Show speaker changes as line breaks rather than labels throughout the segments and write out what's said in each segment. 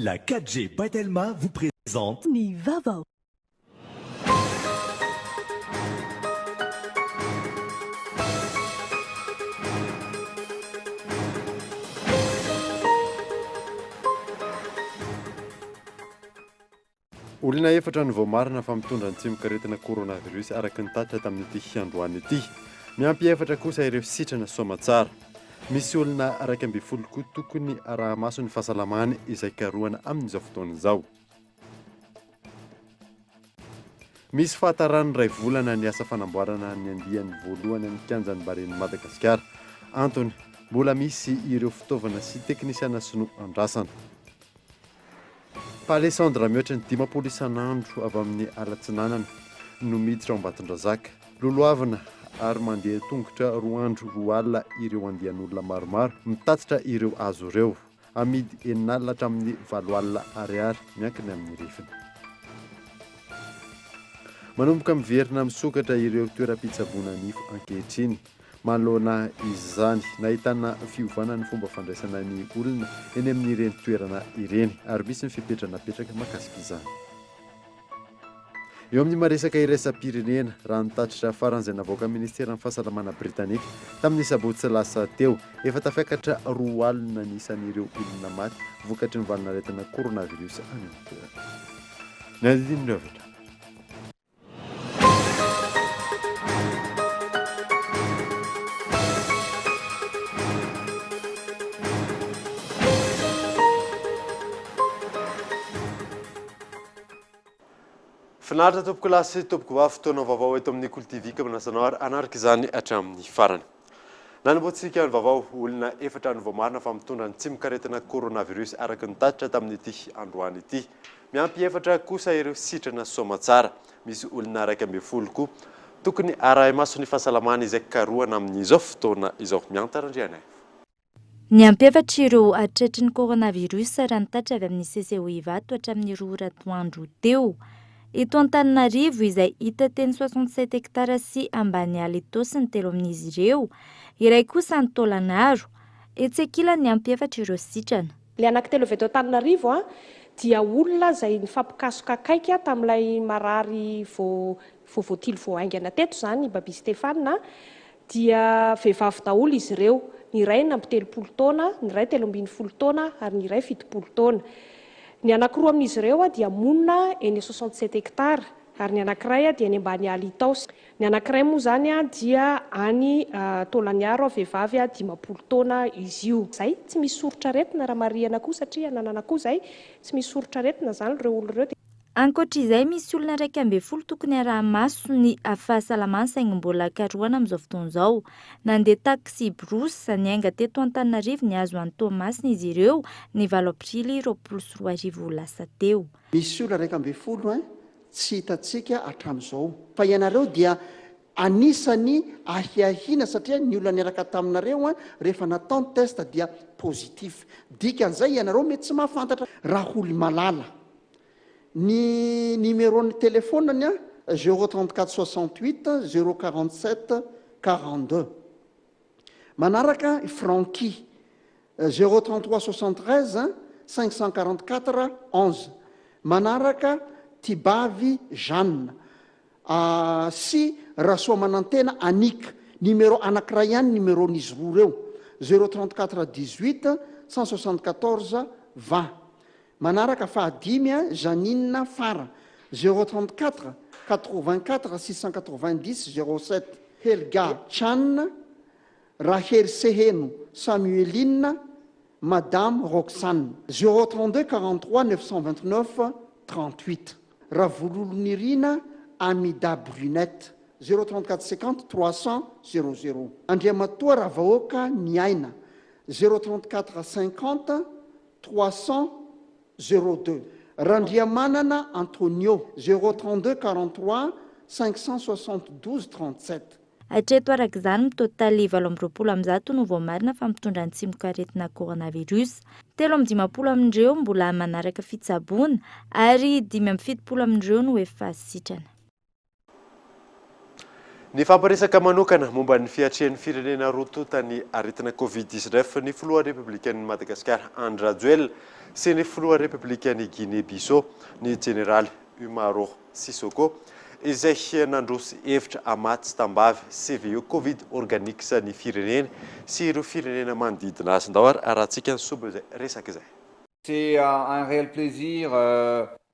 La 4G by Telma vous présente.
Ny vaovao.
Olona efatra no voamarina fa mitondra ny tsimokaretina coronavirus araka ny tatitra tamin'ity androany ity. Miampy efatra kosa ireo sitrana soamatsara. Misy olona 11 koa tokony araha-maso ny fahasalamany izay karohana amin'izao fotoana izao. Misy fahataran'ny iray volana ny asa fanamboarana ny andiany voalohany amin'ny kianjan'ny Baren'i Madagasikara. Antony, mbola misy ireo fitaovana sy teknisiana sinoa andrasana. Palissandre mihoatra ny 50 isan'andro avy amin'ny alatsinanana no miditra ao Ambatondrazaka. Lolohavina ary mandeha tongotra roa andro roa alina ireo andian'olona maromaro mitatitra ireo hazo ireo. Amidy 60 hatramin'ny 80 ariary miankina amin'ny refiny. Manomboka miverina misokatra ireo toeram-pitsaboana nify ankehitriny. Manoloana izany, nahitana fiovana ny fomba fandraisana ny olona eny amin'ireny toerana ireny ary misy ny fepetra napetraka mahakasika izany. Eo amin'ny maresaka iraisam-pirenena, raha ny tatitra farany izay navoakan'ny ministeran'ny fahasalamana britanika tamin'ny sabotsy lasa teo, efa tafiakatra 2 alina ny isan'ireo olona maty vokatry ny valanaretina coronavirus any an-toerana. Ny andinindin'ireo avy hatrany. Finaritra tompoko lahy sy tompoko vavy, fotoana vaovao eto amin'ny Kolo TV ka manasa anao ary hanaraka izany hatramin'ny farany. Nanombohantsika ny vaovao, olona efatra no voamarina fa mitondra ny tsimokaretina coronavirus araka ny tatitra tamin'ity androany ity. Miampy efatra kosa ireo sitrana soamatsara. Misy olona 11 koa tokony arahi-maso ny fahasalamany izay karohana amin'izao fotoana izao. Miantara Andrianaivo.
Niampy efatra ireo tratry ny coronavirus raha ny tatitra avy amin'ny CCO Ivato hatramin'ny 2 ora atoandro teo. Eto Antananarivo, izay hita teny 67 hectares sy Ambaniala Itaosy ny telo amin'izy ireo, iray kosa any Taolagnaro. Etsy ankilany niampy efatra ireo sitrana.
Ilay anankitelo avy eto Antananarivo dia olona izay nifampikasoka akaiky tamin'ilay marary vao vao voatily vao haingana teto izany, i Baby Stéphane, dia vehivavy daholo izy ireo, ny iray 36 taona, ny iray 13 taona ary ny iray 70 taona. Ny anankiroa amin'izy ireo dia monina eny 67 hectares ary ny anankiray dia eny Ambaniala Itaosy. Ny anankiray moa izany dia any Taolagnaro, vehivavy 50 taona izy io. Izay tsy misy soritr'aretina raha marihana koa satria ananana koa izay tsy misy soritr'aretina izany ireo olona ireo.
Ankoatra izay, misy olona 11 tokony araha-maso ny fahasalamany saingy mbola karohana amin'izao fotoana izao. Nandeha taxi-brousse niainga teto Antananarivo nihazo an'i Toamasina izy ireo ny 8 aprily 2020 lasa teo.
Misy olona 11 hein tsy hitantsika hatramin'izao. Fa ianareo dia anisan'ny ahiahiana satria ny olona niaraka taminareo hein rehefa natao ny test dia positif. Dikan'izay ianareo mety tsy mahafantatra. Raholimalala. Ny numéro-n'ny téléphone-ny an, 0 34 68 0 47 42. Manaraka i Francky, 0 33 73 544 11. Manaraka Tibavy Jeanne sy Rasoamanantena Annick, numéro anankiray ihany numéro-n'izy roa ireo, 0 34 18 174 20. Manaraka fahadimy a Jeanine Fara, zéro 34 84 690 zéro sept, Helga Chan, Raheriseheno Samueline, Madame Roxane, zéro 32 43 929 38, Ravololonirina Amida Brunette, zéro 34 50 300 zéro zéro, Andriamatoa Ravahoaka Niaina, zéro 34 50 300 02. Randriamanana Antonio, zéro 32 43 572 37.
Hatreto araka izany, mitotaly 128 no voamarina fa mitondra ny tsimokaretina coronavirus. 53 amin'ireo mbola manaraka fitsaboana ary 75 amin'ireo no efa sitrana.
Nifampiresaka manokana momba ny fiatrehan'ny firenena roa tonta ny aretina Covid 19 ny filohan'ny Repoblikan'i Madagasikara Andry Rajoelina. sy ny filoha Repoblikan'i Guinée Bissau, ny jeneraly Umaro Sissoco, izay nandroso hevitra hamatsy tambavy CVE Covid Organics ny fireneny sy ireo firenena manodidina azy. Ndao ary arahantsika ny sombiny izay resaka izay.
C'est un réel plaisir.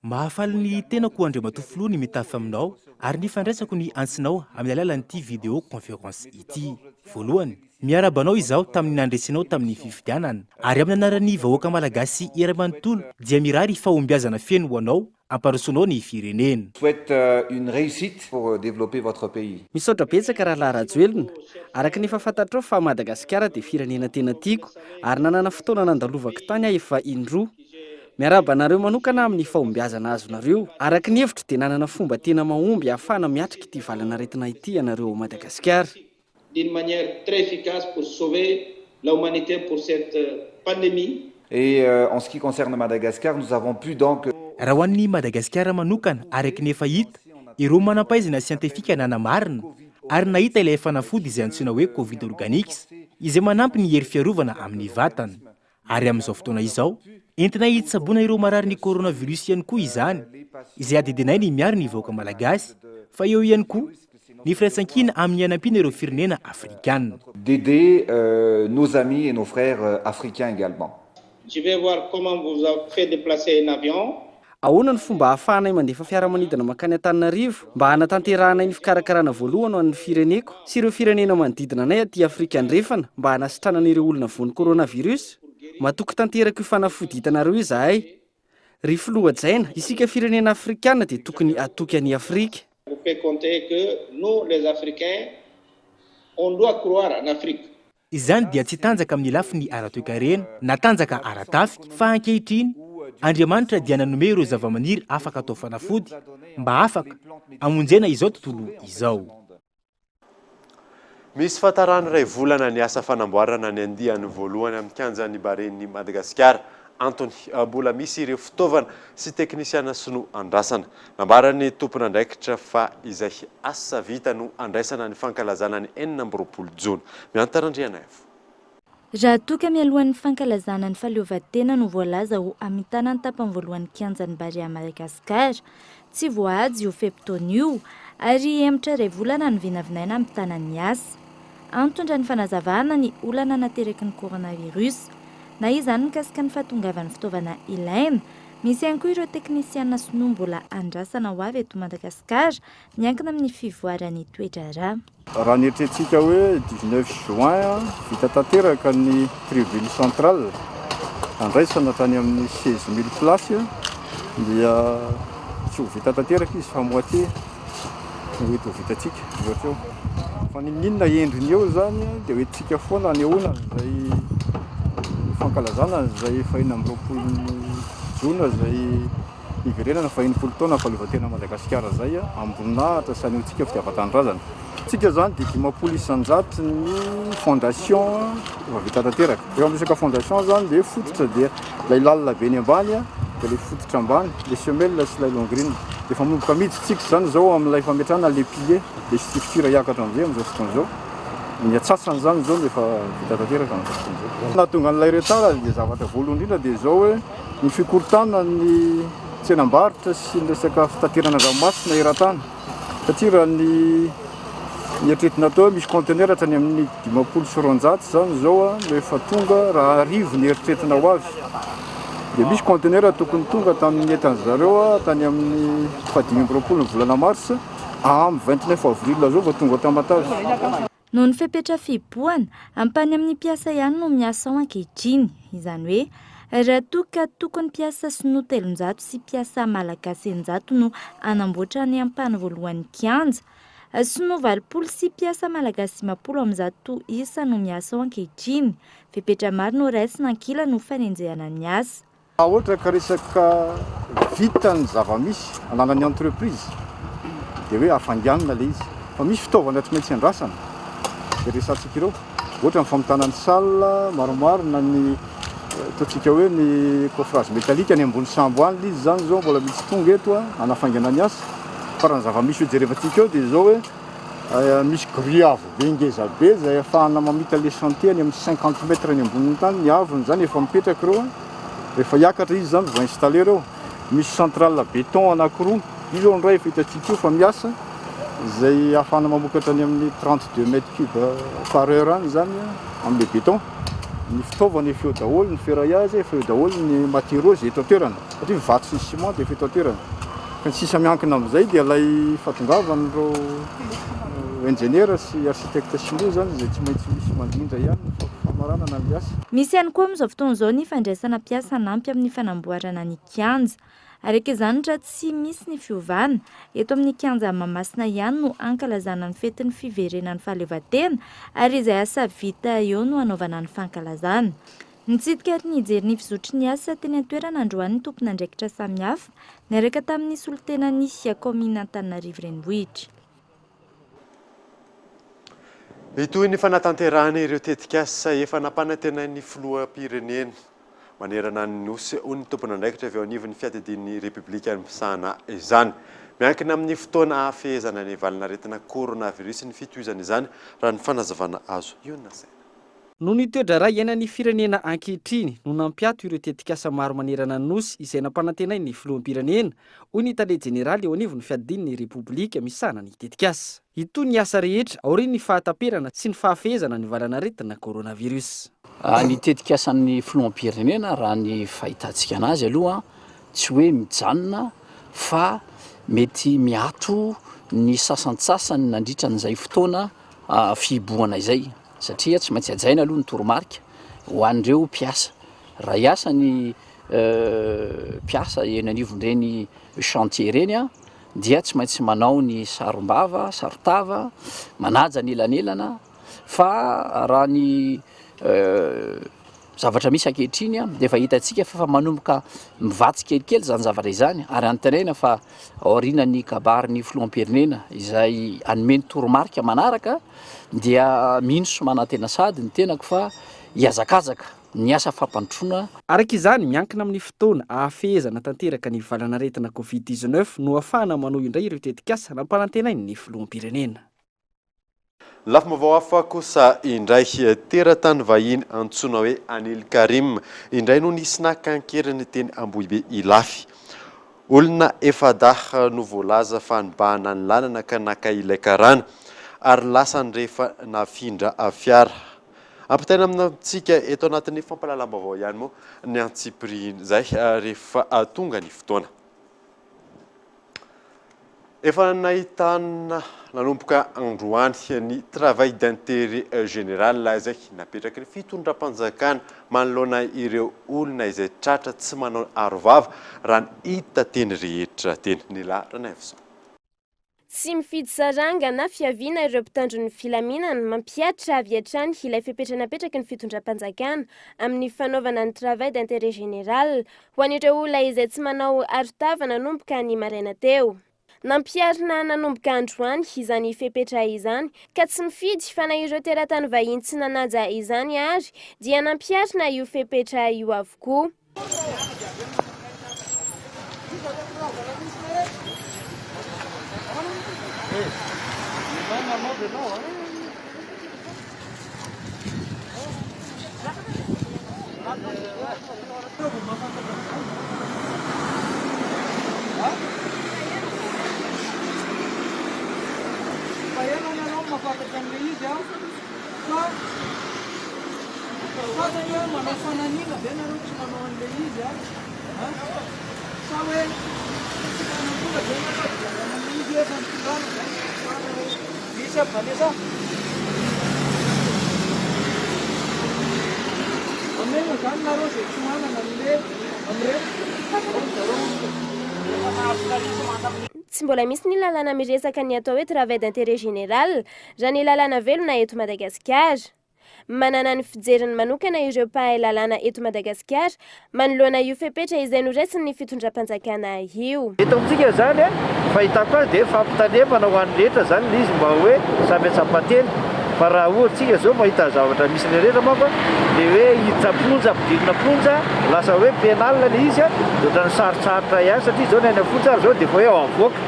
Mahafaly ny tenako Andriamatoa Filoha ny mitafa aminao ary ny fandraisako ny antsinao amin'ny alalan'ity vidéo conférence ity. Voalohany, miarahaba anao izaho tamin'ny nandresenao tamin'ny fifidianana ary amin'ny anaran'ny vahoaka Malagasy iray manontolo dia mirary fahombiazana feno ho anao ampandrosoanao ny firenena.
Souhaite une réussite pour développer votre pays.
Misaotra betsaka Rahalahy Rajoelina. Araka ny efa fantatrao fa Madagasikara dia firenena tena tiako ary nanana fotoana nandalovako tany aho efa indroa. Miarahaba anareo manokana amin'ny fahombiazana azonareo. Araka ny hevitro dia nanana fomba tena mahomby ahafahana miatrika ity valan'aretina ity ianareo ao Madagasikara.
d'une manière très efficace pour sauver la humanité pour cette pandémie.
Et en ce qui concerne Madagascar, nous avons pu donc.
Raha ho an'i Madagasikara manokana, araka ny efa hita, ireo manampahaizana siantifika nanamarina ary nahita ilay fanafody izay antsoina hoe Covid Organics, izay manampy ny hery fiarovana amin'ny vatana. Ary amin'izao fotoana izao, entina hitsaboana ireo marary ny coronavirus ihany koa izany, izay adidinay ny miaro ny vahoaka malagasy, fa eo ihany koa ny firaisankina amin'ny hanampiana ireo firenena afrikana.
D'aider nos amis et nos frères africains également.
Je vais voir comment vous fait déplacer un avion.
Ahoana no fomba ahafahanay mandefa fiaramanidina mankany Antananarivo mba hanatanterahanay ny fikarakarana voalohany ho an'ny fireneko sy ireo firenena manodidina anay aty Afrika Andrefana mba hanasitranana ireo olona voan'ny coronavirus? Matoky tanteraka io fanafody hitanareo io izahay. Ry Filoha hajaina, isika firenena Afrikana dia tokony hatoky an'i Afrika.
Vous pouvez compter que nous les Africains, on doit croire en Afrique.
Izany dia tsy tanjaka amin'ny lafiny ara-toekarena na tanjaka ara-tafika, fa ankehitriny, Andriamanitra dia nanome ireo zavamaniry afaka atao fanafody mba afaka hamonjena izao tontolo izao.
Misy fahatarana iray volana ny asa fanamboarana ny andiany voalohany amin'ny kianjan'ny Baren'i Madagasikara. Antony, mbola misy ireo fitaovana sy teknisiana sinoa andrasana. Nambaran'ny tompon'andraikitra fa izay asa vita no andraisana ny fankalazana ny 26 jona. Miantara Randrianaivo.
Raha toa ka mialohan'ny fankalazana ny fahaleovantena no voalaza ho hamitana ny tapany voalohan'ny kianjan'ny Barea Madagascar, tsy voahaja io fe-potoana io ary hihemotra iray volana no vinavinaina hamitana ny asa. Antony raha ny fanazavana ny olana nateraky ny coronavirus. Na izany mikasika ny fahatongavan'ny fitaovana ilaina, misy ihany koa ireo teknisiana sinoa mbola andrasana ho avy eto Madagasikara, miankina amin'ny fivoaran'ny toe-draharaha.
Raha ny eritreretintsika hoe 19 juin vita tanteraka ny tribune centrale handraisana hatrany amin'ny 16 mille places dia tsy ho vita tanteraka izy fa moitié. no mety ho vitantsika ohatra eo. Fa n'inon'inona endriny eo izany dia hoentintsika foana hanehoana an'izay fankalazana an'izay fahenina amby roapolo jona izay niverenana faha-enimpolo taona fahaleovantenan'i Madagasikara izay am-boninahitra sy hanehoantsika fitiavan-tanindrazana. Tsika izany dia 50 isan-jato ny fondation efa vita tanteraka. Rehefa miresaka fondation izany dia fototra dia ilay lalina be any ambany dia ilay fototra ambany, ilay semelle sy ilay longrine. Dia efa manomboka miditra tsika izany izao amin'ilay fametrahana les piliers, les structures hiakatra amin'izay amin'izao fotoana izao. Ny antsasany izany izao no efa vita tanteraka amin'izao fotoana izao. Nahatonga an'ilay retard dia zavatra voalohany indrindra dia izao hoe ny fikorontanan'ny tsenam-barotra sy ny resaka fitaterana an-dranomasina eran-tany. Satria raha ny eritreretina atao hoe misy conteneur hatrany amin'ny 250 izany izao no efa tonga raha 1000 ny eritreretina ho avy. Dia misy conteneur tokony tonga tamin'ny entan-dry zareo tany amin'ny faha 25 ny volana marsa, amin'ny 29 avril izao vao tonga ao Tamatave.
Noho ny fepetra fihibohana, ampahany amin'ny mpiasa ihany no miasa ao ankehitriny. Izany hoe, raha toa ka tokony mpiasa sinoa 300 sy mpiasa malagasy 600 no hanamboatra ny ampahany voalohan'ny kianja, sinoa 80 sy mpiasa malagasy 150 isa no miasa ao ankehitriny. Fepetra maro no raisina ankilany ho fanenjehana ny asa.
Raha ohatra ka resaka vita ny zava-misy ananan'ny entreprise dia hoe hafainganina ilay izy. Fa misy fitaovana tsy maintsy andrasana izay resahantsika ireo. Ohatra ny famitana ny salle maromaro na ny ataontsika hoe ny coffrage métallique any ambony sambo any ilay izy izany izao mbola misy tonga eto hanafaingana ny asa. Fa raha ny zava-misy hojerevantsika eo dia izao hoe Misy grue avo be ngeza be izay ahafahana mamita le chantier any amin'ny 50 mètres any ambonin'ny tany, ny haavony izany efa mipetraka ireo an! Rehefa hiakatra izy izany vao installer eo. Misy centrale béton anankiroa, io izao indray efa hitantsika io fa miasa, izay ahafahana mamokatra any amin'ny 32 mètres cubes par heure any izany amin'ilay béton. Ny fitaovana efa eo daholo, ny ferraillage efa eo daholo, ny matériaux izay eto an-toerana, satria ny vato sy ny ciment dia efa eto an-toerana. Fa ny sisa miankina amin'izay dia ilay fahatongavan'ireo injeniera sy architecte sinoa izany izay tsy maintsy misy mandrindra ihany ny famaranana ny asa.
Misy ihany koa amin'izao fotoana izao ny fandraisana mpiasa hanampy amin'ny fanamboarana ny kianja. Araka izany, raha tsy misy ny fiovana, eto amin'ny kianja Mahamasina ihany no hankalazana ny fetin'ny fiverenan'ny fahaleovantena ary izay asa vita eo no hanaovana ny fankalazana. Nitsidika ary nijery ny fizotry ny asa teny an-toerana androany ny tompon'andraikitra samihafa niaraka tamin'ny solontenan'ny kaominina Antananarivo Renivohitra.
Hitohy ny fanatanterahana ireo tetikasa efa nampanantenain'ny filoham-pirenena manerana ny Nosy, hoy ny tompon'andraikitra avy eo anivon'ny fiadidian'ny Repoblika misahana izany. Miankina amin'ny fotoana hahafehezana ny valanaretina coronavirus ny fitohizana izany, raha ny fanazavana azo. Io no nasaina.
Noho ny toe-draharaha iainan'ny firenena ankehitriny no nampiato ireo tetikasa maro manerana ny Nosy izay nampanantenain'ny filoham-pirenena, hoy ny tale jeneraly eo anivon'ny fiadidian'ny Repoblika misahana ny tetikasa. Hitohy ny asa rehetra aorian'ny fahataperana sy ny fahafehezana ny valanaretina coronavirus.
Ny tetikasan'ny filoham-pirenena raha ny fahitantsika anazy aloha tsy hoe mijanona fa mety miato ny sasantsasany nandritra an'izay fotoana fihibohana izay satria tsy maintsy hajaina aloha ny toromarika ho an'ireo mpiasa. Raha hiasa ny mpiasa eny anivon'ireny chantier ireny dia tsy maintsy manao ny sarom-bava, saron-tava, manaja ny elanelana fa raha ny zavatra misy ankehitriny dia efa hitantsika fa efa manomboka mivatsy kelikely izany zavatra izany ary antenaina fa aorianan'ny kabarin'ny filoham-pirenena izay hanome ny toromarika manaraka dia mino sy manantena sady ny tenako fa hihazakazaka ny asa fampandrosoana.
Araka izany, miankina amin'ny fotoana ahafehezana tanteraka ny valanaretina Covid 19 no ahafahana manohy indray ireo tetikasa nampanantenain'ny filoham-pirenena.
Lafim-baovao hafa kosa indray, teratany vahiny antsoina hoe Anil Karim indray no nisy naka an-keriny teny Ambohibe Ilafy. Olona efa-dahy no voalaza fa nibahana ny lalana ka naka ilay karana ary lasany rehefa nafindra fiara. Ampitaina amintsika eto anatin'ny fampahalalam-baovao ihany moa ny antsipirihin'izay rehefa tonga ny fotoana. Efa nahitana nanomboka androany ny travail d'intérêt général izay napetraky ny fitondram-panjakana manoloana ireo olona izay tratra tsy manao arovava raha ny hita teny rehetra teny. Nila Ranaivoson.
Tsy mifidy saranga na fiaviana ireo mpitandro ny filaminana, mampihatra avy hatrany ilay fepetra napetraky ny fitondram-panjakana amin'ny fanaovana ny travail d'intérêt général ho an'ireo olona izay tsy manao arotava nanomboka ny maraina teo. Nampiharina nanomboka androany izany fepetra izany ka tsy mifidy fa na ireo teratany vahiny tsy nanaja izany ary dia nampiharina io fepetra io avokoa. Tsy mbola misy ny lalàna miresaka ny atao hoe travail d'intérêt général raha ny lalàna velona eto Madagasikara. Manana ny fijeriny manokana ireo mpahay lalàna eto Madagasikara manoloana io fepetra izay noraisin'ny fitondram-panjakana io.
Eto amintsika izany, ny fahitako azy dia fampitandremana ho an'ny rehetra izany ilay izy mba hoe samy hatsapa-tena. Fa raha ohatra isika izao mahita ny zavatra misy ny rehetra manko dia hoe hiditra am-ponja, ampidirina am-ponja, lasa hoe pénal ilay izy, dia ohatran'ny sarotsarotra ihany satria izao ny any am-ponja ary izao dia efa hoe ao avoaka.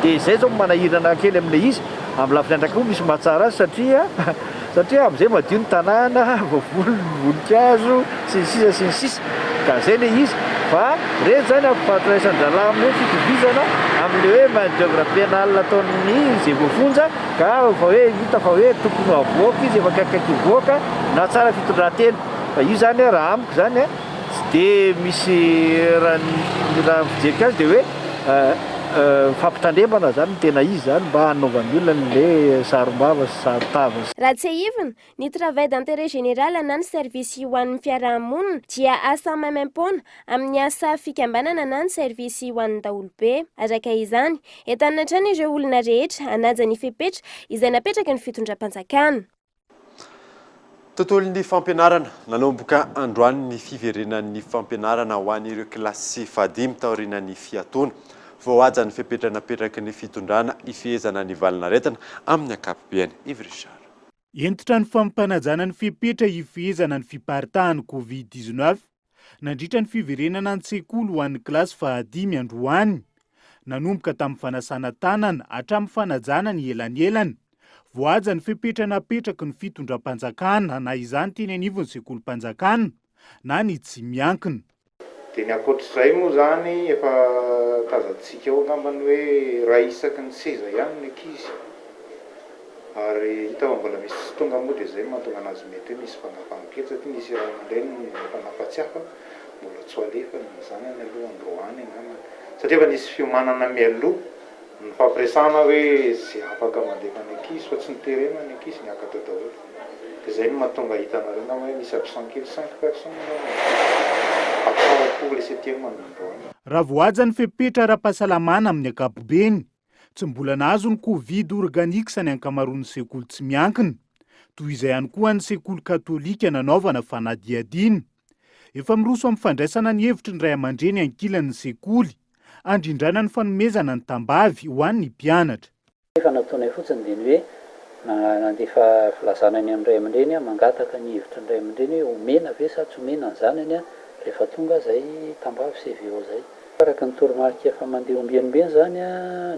Dia izay izao no manahirana kely amin'ilay izy. Amin'ny lafiny anankiroa misy mahatsara azy satria. Satria amin'izay madio ny tanàna, voavoly ny voninkazo, sy ny sisa sy ny sisa. Ka izay ilay izy. Fa ireny izany ampifandraisan-drahalahy amin'ny hoe fitovizana amin'ilay hoe main d'oeuvre pénale ataon'ny izay voafonja ka efa hoe hita fa hoe tokony ho avoaka izy, efa akaikikaiky hivoaka, na tsara fitondran-tena. Fa io izany raha amiko izany tsy dia misy raha ny raha ny fijeriko azy dia hoe fampitandremana izany no tena izy izany mba hanaovan'ny olona an'ilay sarom-bava sy saron-tava.
Raha tsiahivina, ny travail d'intérêt général na ny servisy ho an'ny fiaraha-monina dia asa maimaim-poana amin'ny asa fikambanana na ny servisy ho an'ny daholobe. Araka izany, entanina hatrany ireo olona rehetra hanaja ny fepetra izay napetraky ny fitondram-panjakana.
Tontolon'ny fampianarana, Nanomboka androany ny fiverenan'ny fampianarana ho an'ireo kilasy fahadimy taorian'ny fiatoana. Voahaja ny fepetra napetraky ny fitondrana hifehezana ny valin'aretina amin'ny ankapobeny. Yves Richard.
Hentitra ny fampanajana ny fepetra hifehezana ny fiparitahan'ny Covid 19 nandritra ny fiverenana an-tsekoly ho an'ny kilasy fahadimy androany. Nanomboka tamin'ny fanasana tanana hatramin'ny fanajana ny elanelana. Voahaja ny fepetra napetraky ny fitondram-panjakana na izany teny anivon'ny sekolim-panjakana na ny tsy miankina.
Dia ny ankoatr'izay moa izany efa tazantsika eo angambany hoe iray isaky ny seza ihany ny ankizy ary hita fa mbola misy tsy tonga moa dia izay no mahatonga anazy mety hoe misy fangafangakely satria nisy ray aman-dreny efa nampatsiahy fa mbola tsy ho alefa ny zanany aloha androany angambany satria efa nisy fiomanana mialoha nifampiresahana hoe izay afaka mandefa ny ankizy fa tsy noterena ny ankizy niakatra daholo dia izay no mahatonga hitanareo angamba hoe misy absent kely cinq personnes angamba absent pour les septième androany.
Raha voahaja ny fepetra ara-pahasalamana amin'ny ankapobeny, Tsy mbola nahazo ny Covid Organics ny ankamaroan'ny sekoly tsy miankina. Toy izay ihany koa ny sekoly katolika nanaovana fanadihadiana. Efa miroso amin'ny fandraisana ny hevitry ny ray aman-dreny ankilany ny sekoly, handrindrana ny fanomezana ny tambavy ho an'ny mpianatra.
Efa nataonay fotsiny dia ny hoe nandefa filazana any amin'ny ray aman-dreny mangataka ny hevitry ny ray aman-dreny hoe omena ve sa tsy omena ny zanany rehefa tonga izay tambavy CVO izay. Araka ny toromarika efa mandeha ombieny ombieny izany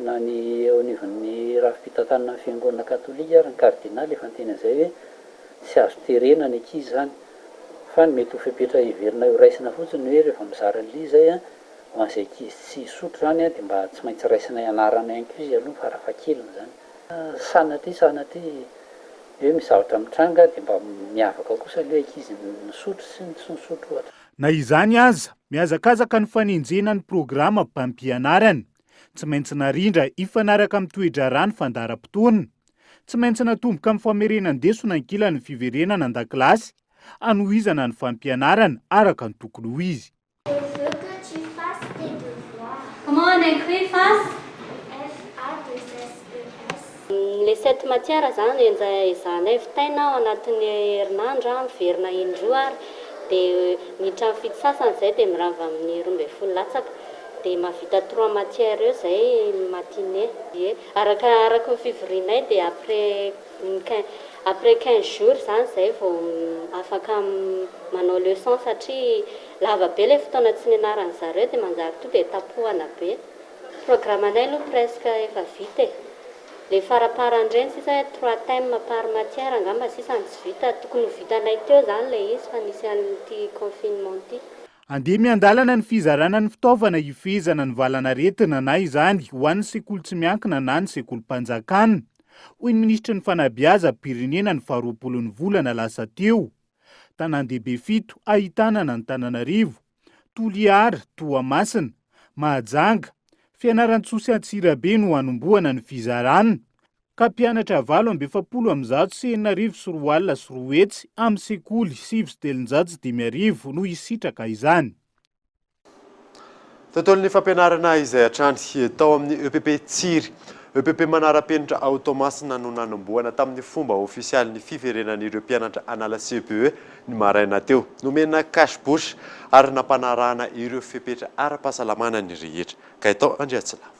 na ny eo anivon'ny rafi-pitantanana ny fiangonana katolika ary ny kardinaly efa niteny an'izay hoe tsy azo terena ny ankizy izany fa ny mety ho fepetra heverina ho raisina fotsiny ny hoe rehefa mizara an'ilay izy izay ho an'izay ankizy tsy hisotro izany dia mba tsy maintsy raisinay anarana ihany koa izy aloha farafahakeliny izany. Sanatria sanatria hoe misy zavatra mitranga dia mba miavaka kosa ilay ankizy nisotro sy ny tsy nisotro ohatra.
Na izany aza, mihazakazaka ny fanenjehana ny programam-pampianarana. Tsy maintsy narindra hifanaraka amin'ny toe-draharaha ny fandaharam-potoana. Tsy maintsy natomboka amin'ny famerenan-desona ankilan'ny fiverenana an-dakilasy hanohizana ny fampianarana araka ny tokony ho izy.
Je veux que tu fasses tes devoirs.
Comment on écrit face?
F A 2 S E S.
Les sept matières zany ezahanay vitaina ao anatin'ny herinandro, miverina indroa ary dia miditra amin'ny fito sasany izay dia mirava amin'ny 12 latsaka dia mahavita trois matières eo izay ny matinée. Ie, araka araka ny fivorianay dia après Après 15 jours zany zay vao afaka manao leçon satria lava be le fotoana tsy nianaran'ny zareo dia manjary to dia tapohana be. Programme anay aloha presque efa vita e. Le faraparany ireny sisa hoe trois thèmes par matière angamba sisa no tsy vita, tokony ho vitanay teo zany le izy fa nisy an'ity confinement ity.
Andeha miandalana ny fizarana ny fitaovana hifehezana ny valan'aretina na izany ho an'ny sekoly tsy miankina na ny sekolim-panjakana. hoy ny minisitry ny fanabeazam-pirenena ny faharoapolon'ny volana lasa teo. Tanàn-dehibe fito ahitana an'Antananarivo, Toliara, Toamasina, Mahajanga, Fianarantsoa sy Antsirabe no hanombohana ny fizarana, ka mpianatra 248 260 amin'ny sekoly 309 no hisitraka izany.
Tontolon'ny fampianarana izay hatrany tao amin'ny EPP Tsiry. EPP manara-penitra ao Toamasina no nanombohana tamin'ny fomba ofisialy ny fiverenan'ireo mpianatra hanala CEPE ny maraina teo. Nomena cache bouche ary nampanarahana ireo fepetra ara-pahasalamana ny rehetra. Gaëtan Andriatsilavo.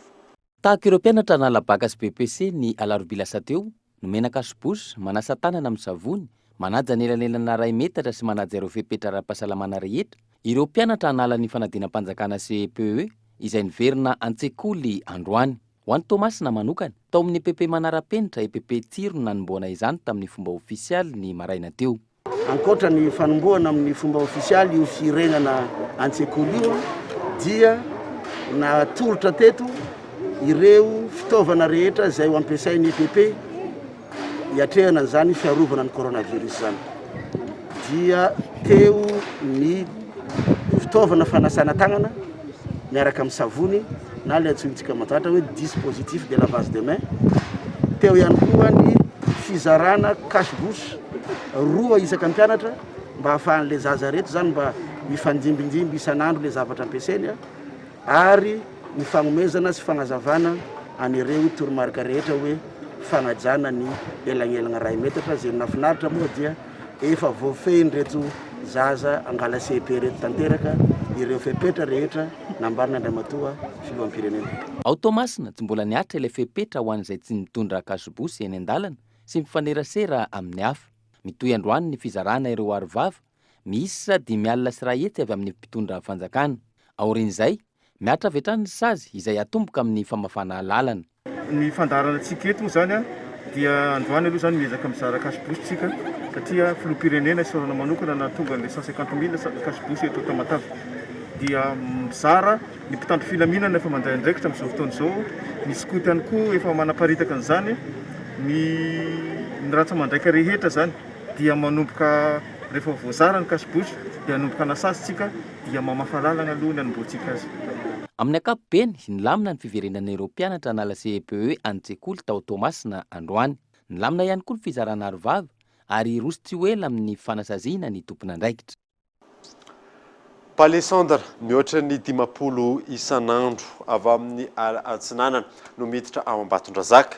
Tahaka ireo mpianatra hanala baka sy BEPC ny alarobia lasa teo, nomena cache-bouche, manasa tanana amin'ny savony, manaja ny elanelana iray metatra sy manaja ireo fepetra ara-pahasalamana rehetra, ireo mpianatra hanala ny fanadinam-panjakana CEPE izay niverina an-tsekoly androany. Ho an'i Toamasina manokana, tao amin'ny EPP Manara-penitra, EPP Tsiro no nanombohana izany tamin'ny fomba ofisialy ny maraina teo.
Ankoatra ny fanombohana amin'ny fomba ofisialy io firenana an-tsekoly io dia natolotra teto ireo fitaovana rehetra izay ho ampiasain'ny EPP hiatrehana an'izany fiarovana ny coronavirus izany. Dia teo ny fitaovana fanasana tagnana miaraka amin'ny savony na ilay antsointsika mahazatra hoe dispositif de lavage de main. Teo ihany koa ny fizarana cache bouche roa isaka mpianatra mba ahafahan'ilay zaza reto zany mba mifandimbindimby isan'andro ilay zavatra ampiasainy ary ny fagnomezana sy fagnazavana an'ireo toromarika rehetra hoe fagnajana ny elagnelagna ray metatra izay nafinaritra moa dia efa voafehin'ireto zaza angala CEP ireto tanteraka ireo fepetra rehetra nambaran'Andriamatoa Filoham-pirenena.
Ao Toamasina, tsy mbola nihatra ilay fepetra ho an'izay tsy mitondra cache-bouche eny an-dalana sy mifanerasera amin'ny hafa. Mitohy androany ny fizarana ireo arovava miisa 150 avy amin'ny mpitondra fanjakana. Aorian'izay, mihatra avy hatrany ny sazy izay hatomboka amin'ny famafana lalana.
Ny fandaharana antsika eto moa izany dia androany aloha izany miezaka mizara cache bouche tsika satria filoham-pirenena isaorana manokana nahatonga an'ilay 150 mille cache bouche eto Tamatave dia mizara ny mpitandro filaminana efa mandray andraikitra amin'izao fotoana izao, ny skoto ihany koa efa manaparitaka an'izany, ny ny ratsa-mandraika rehetra izany dia manomboka rehefa voazara ny cache bouche dia hanomboka hanasazy tsika dia mamafa lalana aloha ny hanombohantsika azy.
Amin'ny ankapobeny, nilamina ny fiverenan'ireo mpianatra hanala CEPE any-tsekoly tao Toamasina androany. Nilamina ihany koa ny fizarana arovava ary hiroso tsy ho ela amin'ny fanasaziana ny tompon'andraikitra.
Palissandre, mihoatra ny 50 isan'andro avy amin'ny ala atsinanana no miditra ao Ambatondrazaka.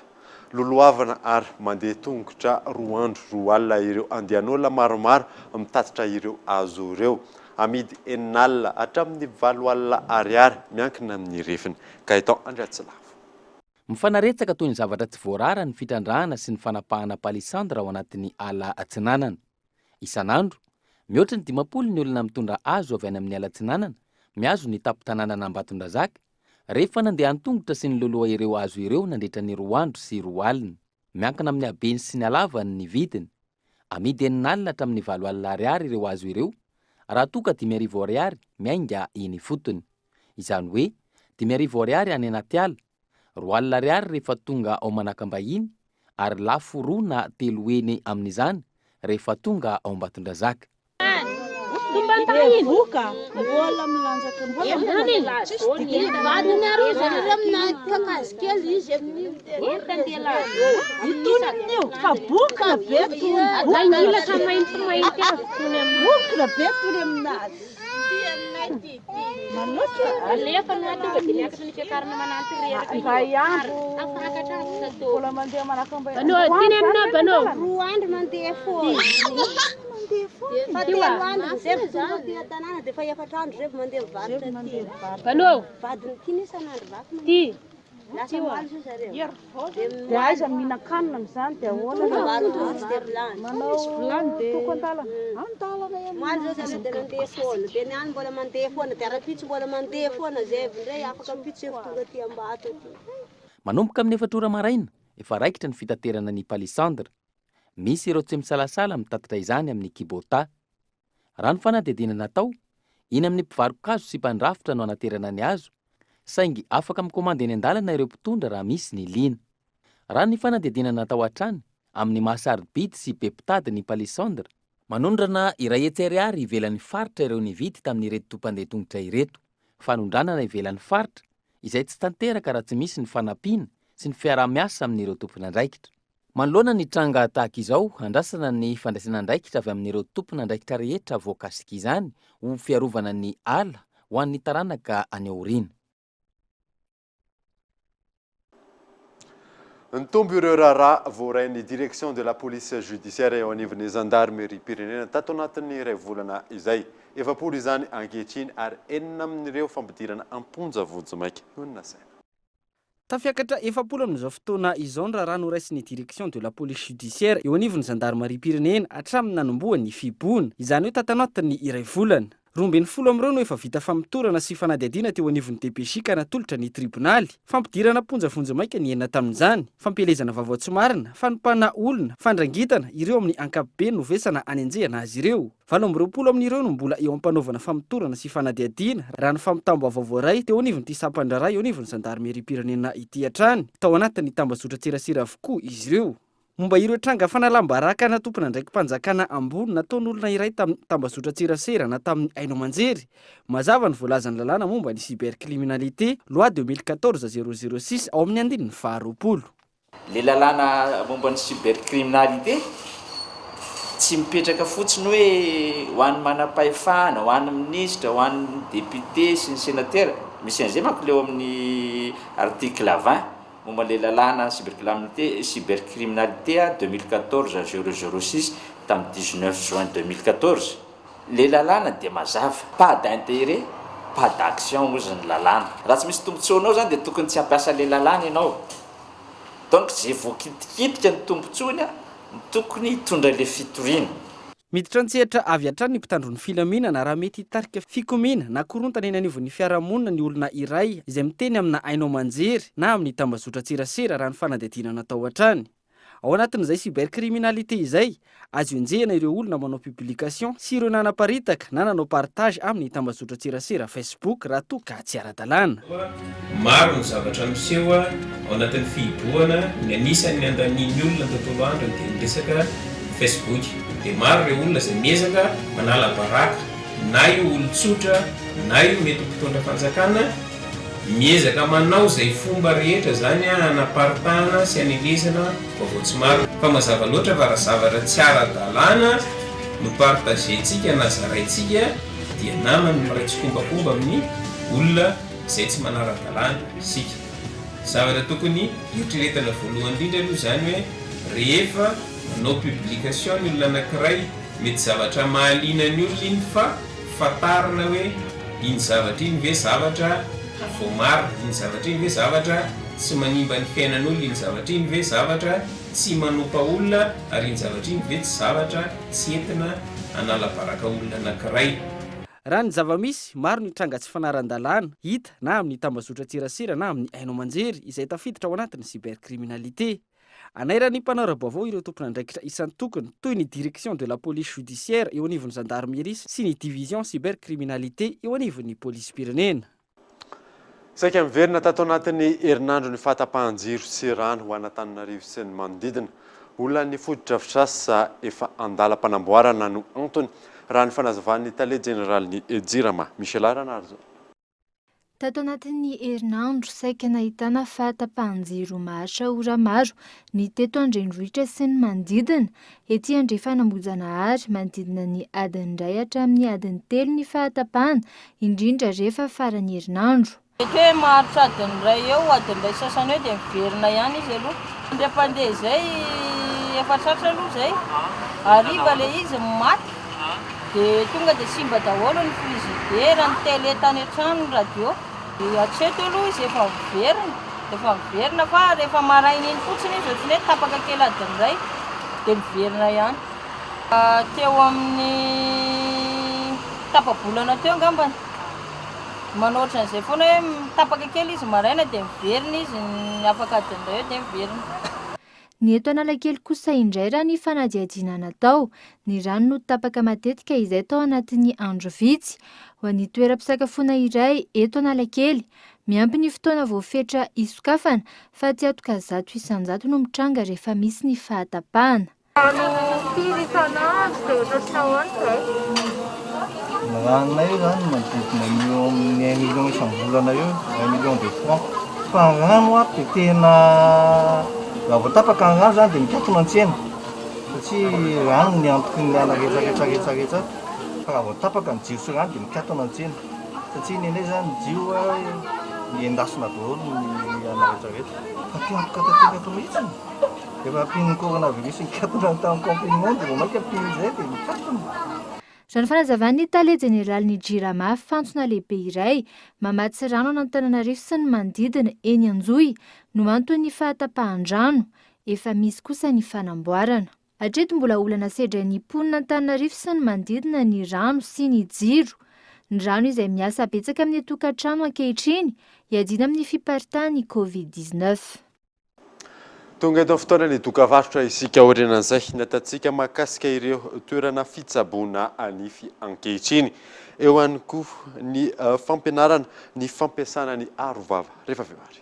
Lolohavana ary mandeha tongotra roa andro roa alina ireo andian'olona maromaro mitatitra ireo hazo ireo. Amidy enina alina hatramin'ny valo alina ariary miankina amin'ny refiny. Gaëtan Andriatsilavo.
Mifanaretsaka toy ny zavatra tsy voarara ny fitrandrahana sy ny fanapahana palissandre ao anatin'ny ala atsinanana. Isan'andro, mihoatra ny 50 ny olona mitondra hazo avy any amin'ny ala atsinanana mihazo ny tampon-tanànan'Ambatondrazaka, rehefa nandeha an-tongotra sy niloloha ireo hazo ireo nandritra ny roa andro sy roa alina. Miankina amin'ny habeny sy ny halavany ny vidiny. Amidy enina alina hatramin'ny valo alina ariary ireo hazo ireo, raha toa ka 5000 ariary miainga eny ifotony. Izany hoe, 5000 ariary any anaty ala, roa alina ariary rehefa tonga ao Manakambahiny ary lafo roa na telo heny amin'izany rehefa tonga ao Ambatondrazaka. Manomboka amin'ny efatra ora maraina, efa raikitra ny fitaterana ny palissandre. Misy ireo tsy misalasala mitatitra izany amin'ny kibota. Raha ny fanadihadiana natao, eny amin'ny mpivaro-kazo sy mpandrafitra no anaterana ny hazo, saingy afaka mikomandy eny an-dalana ireo mpitondra raha misy ny liana. Raha ny fanadihadiana natao hatrany, amin'ny maha sarobidy sy be mpitady ny palissandre, Manondrana 100 ariary ivelan'ny faritra ireo nividy tamin'ireto tompandeha tongotra ireto. Fanondranana ivelan'ny faritra, izay tsy tanteraka raha tsy misy ny fanampiana sy ny fiaraha-miasa amin'ireo tompon'andraikitra. Manoloana ny tranga tahaka izao, andrasana ny fandraisana andraikitra avy amin'ireo tompon'andraikitra rehetra voakasik'izany ho fiarovana ny ala ho an'ny taranaka any aoriana.
Nitombo ireo raharaha voarain'ny Direction de la Police Judiciaire eo anivon'ny Zandarimeriam-pirenena tato anatin'ny iray volana izay. 40 izany ankehitriny ary enina amin'ireo fampidirana am-ponja vonjimaika no nasaina.
Tafiakatra 40 amin'izao fotoana izao ny raharaha noraisin'ny Direction de la Police Judiciaire eo anivon'ny zandarimariam-pirenena hatramin'ny nanombohan'ny fihibohana, izany hoe tato anatin'ny iray volana. 12 amin'ireo no efa vita famotorana sy fanadihadiana teo anivon'ny DPJ ka natolotra ny tribonaly. Fampidirana am-ponja vonjimaika ny enina tamin'izany. Fampielezana vaovao tsy marina, fanompana olona, fandrangitana, ireo amin'ny ankapobeny no vesana anenjehana azy ireo. 28 amin'ireo no mbola eo am-panaovana famotorana sy fanadihadiana, raha ny fampitam-baovao voaray teo anivon'ity sampan-draharaha eo anivon'ny zandarimeriam-pirenena ity hatrany. Tao anatin'ny tambazotran-tserasera avokoa izy ireo. Momba ireo tranga fanalam-baraka ana tompon'andraiki-panjakana ambony nataon'olona iray tamin'ny tambazotran-tserasera na tamin'ny haino aman-jery, mazava ny voalazan'ny lalàna momba ny cybercriminalité, loi 2014 006, ao amin'ny andininy faharoapolo.
Ilay lalàna momba ny cybercriminalité tsy mipetraka fotsiny hoe ho an'ny manam-pahefana, ho an'ny minisitra, ho an'ny député sy ny sénateur, misy an'izay manko ilay ao amin'ny article 20. Momba ilay lalàna cyberclamnité cybercriminalité 2014 006 tamin'ny 19 juin 2014, ilay lalàna dia mazava, pas d'intérêt, pas d'action hozy ny lalàna. Raha tsy misy tombotsoanao izany dia tokony tsy hampiasa ilay lalàna ianao. Donc izay voakitikitika ny tombotsoany no tokony hitondra ilay fitoriana.
Miditra an-tsehatra avy hatrany ny mpitandro ny filaminana raha mety hitarika fikomiana na korontana eny anivon'ny fiarahamonina ny olona iray izay miteny amina haino aman-jery na amin'ny tambazotran-tserasera raha ny fanadihadiana natao hatrany. Ao anatin'izay cybercriminalité izay, azo enjehina ireo olona manao publication sy ireo nanaparitaka na nanao partage amin'ny tambazotran-tserasera Facebook raha toa ka tsy ara-dalàna.
Maro ny zavatra miseho ao anatin'ny fihibohana, ny anisan'ny andanian'ny olona ny tontolo androny dia ny resaka Facebook. Dia maro ireo olona izay miezaka manala baraka na io olon-tsotra na io mety ho mpitondra fanjakana, miezaka manao izay fomba rehetra izany hanaparitahana sy hanelezana vaovao tsy marina. Fa mazava loatra fa raha zavatra tsy ara-dalàna no partager-tsika na zaraintsika, dia namany miray tsikombakomba amin'ny olona izay tsy manara-dalàna isika. Zavatra tokony hieritreretana voalohany indrindra aloha izany hoe rehefa manao publication ny olona anankiray, mety zavatra mahaliana ny olona iny fa fantarina hoe iny zavatra iny ve zavatra voamarina, iny zavatra iny ve zavatra tsy manimba ny fiainan'olona, iny zavatra iny ve zavatra tsy manompa olona ary iny zavatra iny ve tsy zavatra tsy entina hanala baraka olona anankiray.
Raha ny zava-misy, maro ny tranga tsy fanaran-dalàna hita na amin'ny tambazotran-tserasera na amin'ny haino aman-jery izay tafiditra ao anatin'ny cybercriminalité. Anairan'ny mpanara-baovao ireo tompon'andraikitra isan-tokony toy ny Direction de la police judiciaire eo anivon'ny zandarmeria sy ny Division cybercriminalité eo anivon'ny polisim-pirenena.
Saika miverina tato anatin'ny herinandro ny fahatapahan-jiro sy rano ho an'Antananarivo sy ny manodidina. Olan'ny fotodrafitrasa efa andalam-panamboarana no antony, raha ny fanazavan'ny tale jeneralin'ny Jirama, Michela Ranarison.
Tato anatin'ny herinandro, saika nahitana fahatapahan-jiro maharitra ora maro ny teto an-drenivohitra sy ny manodidina. Ety Andrefan'Ambohijanahary, manodidina ny adiny iray hatramin'ny adiny telo ny fahatapahana, indrindra rehefa faran'ny herinandro.
Mety hoe maharitra adiny iray eo, adiny iray sasany eo dia miverina ihany izy aloha. Indray mpandeha izay efa tratra aloha izay, hariva ilay izy no maty, dia tonga dia simba daholo ny frizidera, ny tele tany an-trano, ny radio. Dia hatreto aloha izy efa miverina, efa miverina fa rehefa maraina iny fotsiny izy ohatran'ny hoe tapaka kely adiny iray dia miverina ihany. Teo amin'ny tapa-bolana teo angambany, manao ohatran'izay foana hoe tapaka kely izy maraina dia miverina izy, ny afaka adiny iray eo dia miverina.
Ny eto Analakely kosa indray raha ny fanadihadiana natao, ny rano no tapaka matetika izay tao anatin'ny andro vitsy. Ho an'ny toeram-pisakafoana iray eto Analakely, miampy ny fotoana voafetra hisokafana, fatiantoka 100% no mitranga rehefa misy ny fahatapahana.
Rano firy isan'andro dia ohatran'ny ahoana izay?
Ny ranonay io zany manodidina ny eo amin'ny un million isam-bolana eo, un million de francs. Fa ny rano ato dia tena raha vao tapaka ny rano zany dia mikatona ny tsena satria rano ny antoky ny ala rehetra rehetra rehetra rehetra ato. Fa raha vao tapaka ny jiro sy rano dia mikatona ny tsena satria ny anay zany ny jiro endasina daholo ny ala rehetra rehetra. Fa mpiantoka tanteraka mihitsy. Efa ampian'ny coronavirus nikatona tamin'ny confinement dia vao mainka ampiany izay dia nikatona.
Raha ny fanazavan'ny tale jeneralin'ny Jirama, fantsona lehibe iray mamatsy rano an'Antananarivo sy ny manodidina eny Anjohy no anton'ny fahatapahan-drano. Efa misy kosa ny fanamboarana. Hatreto mbola olana sedrain'ny mponina Antananarivo sy ny manodidina ny rano sy ny jiro. Ny rano izay miasa betsaka amin'ny tokantrano ankehitriny hiadiana amin'ny fiparitahan'ny Covid 19.
Tonga eto amin'ny fotoana ny dokavarotra isika aorianan'izay natantsika mahakasika ireo toerana fitsaboana nify ankehitriny. Eo ihany koa ny fampianarana ny fampiasana ny arovava rehefa avy eo ary.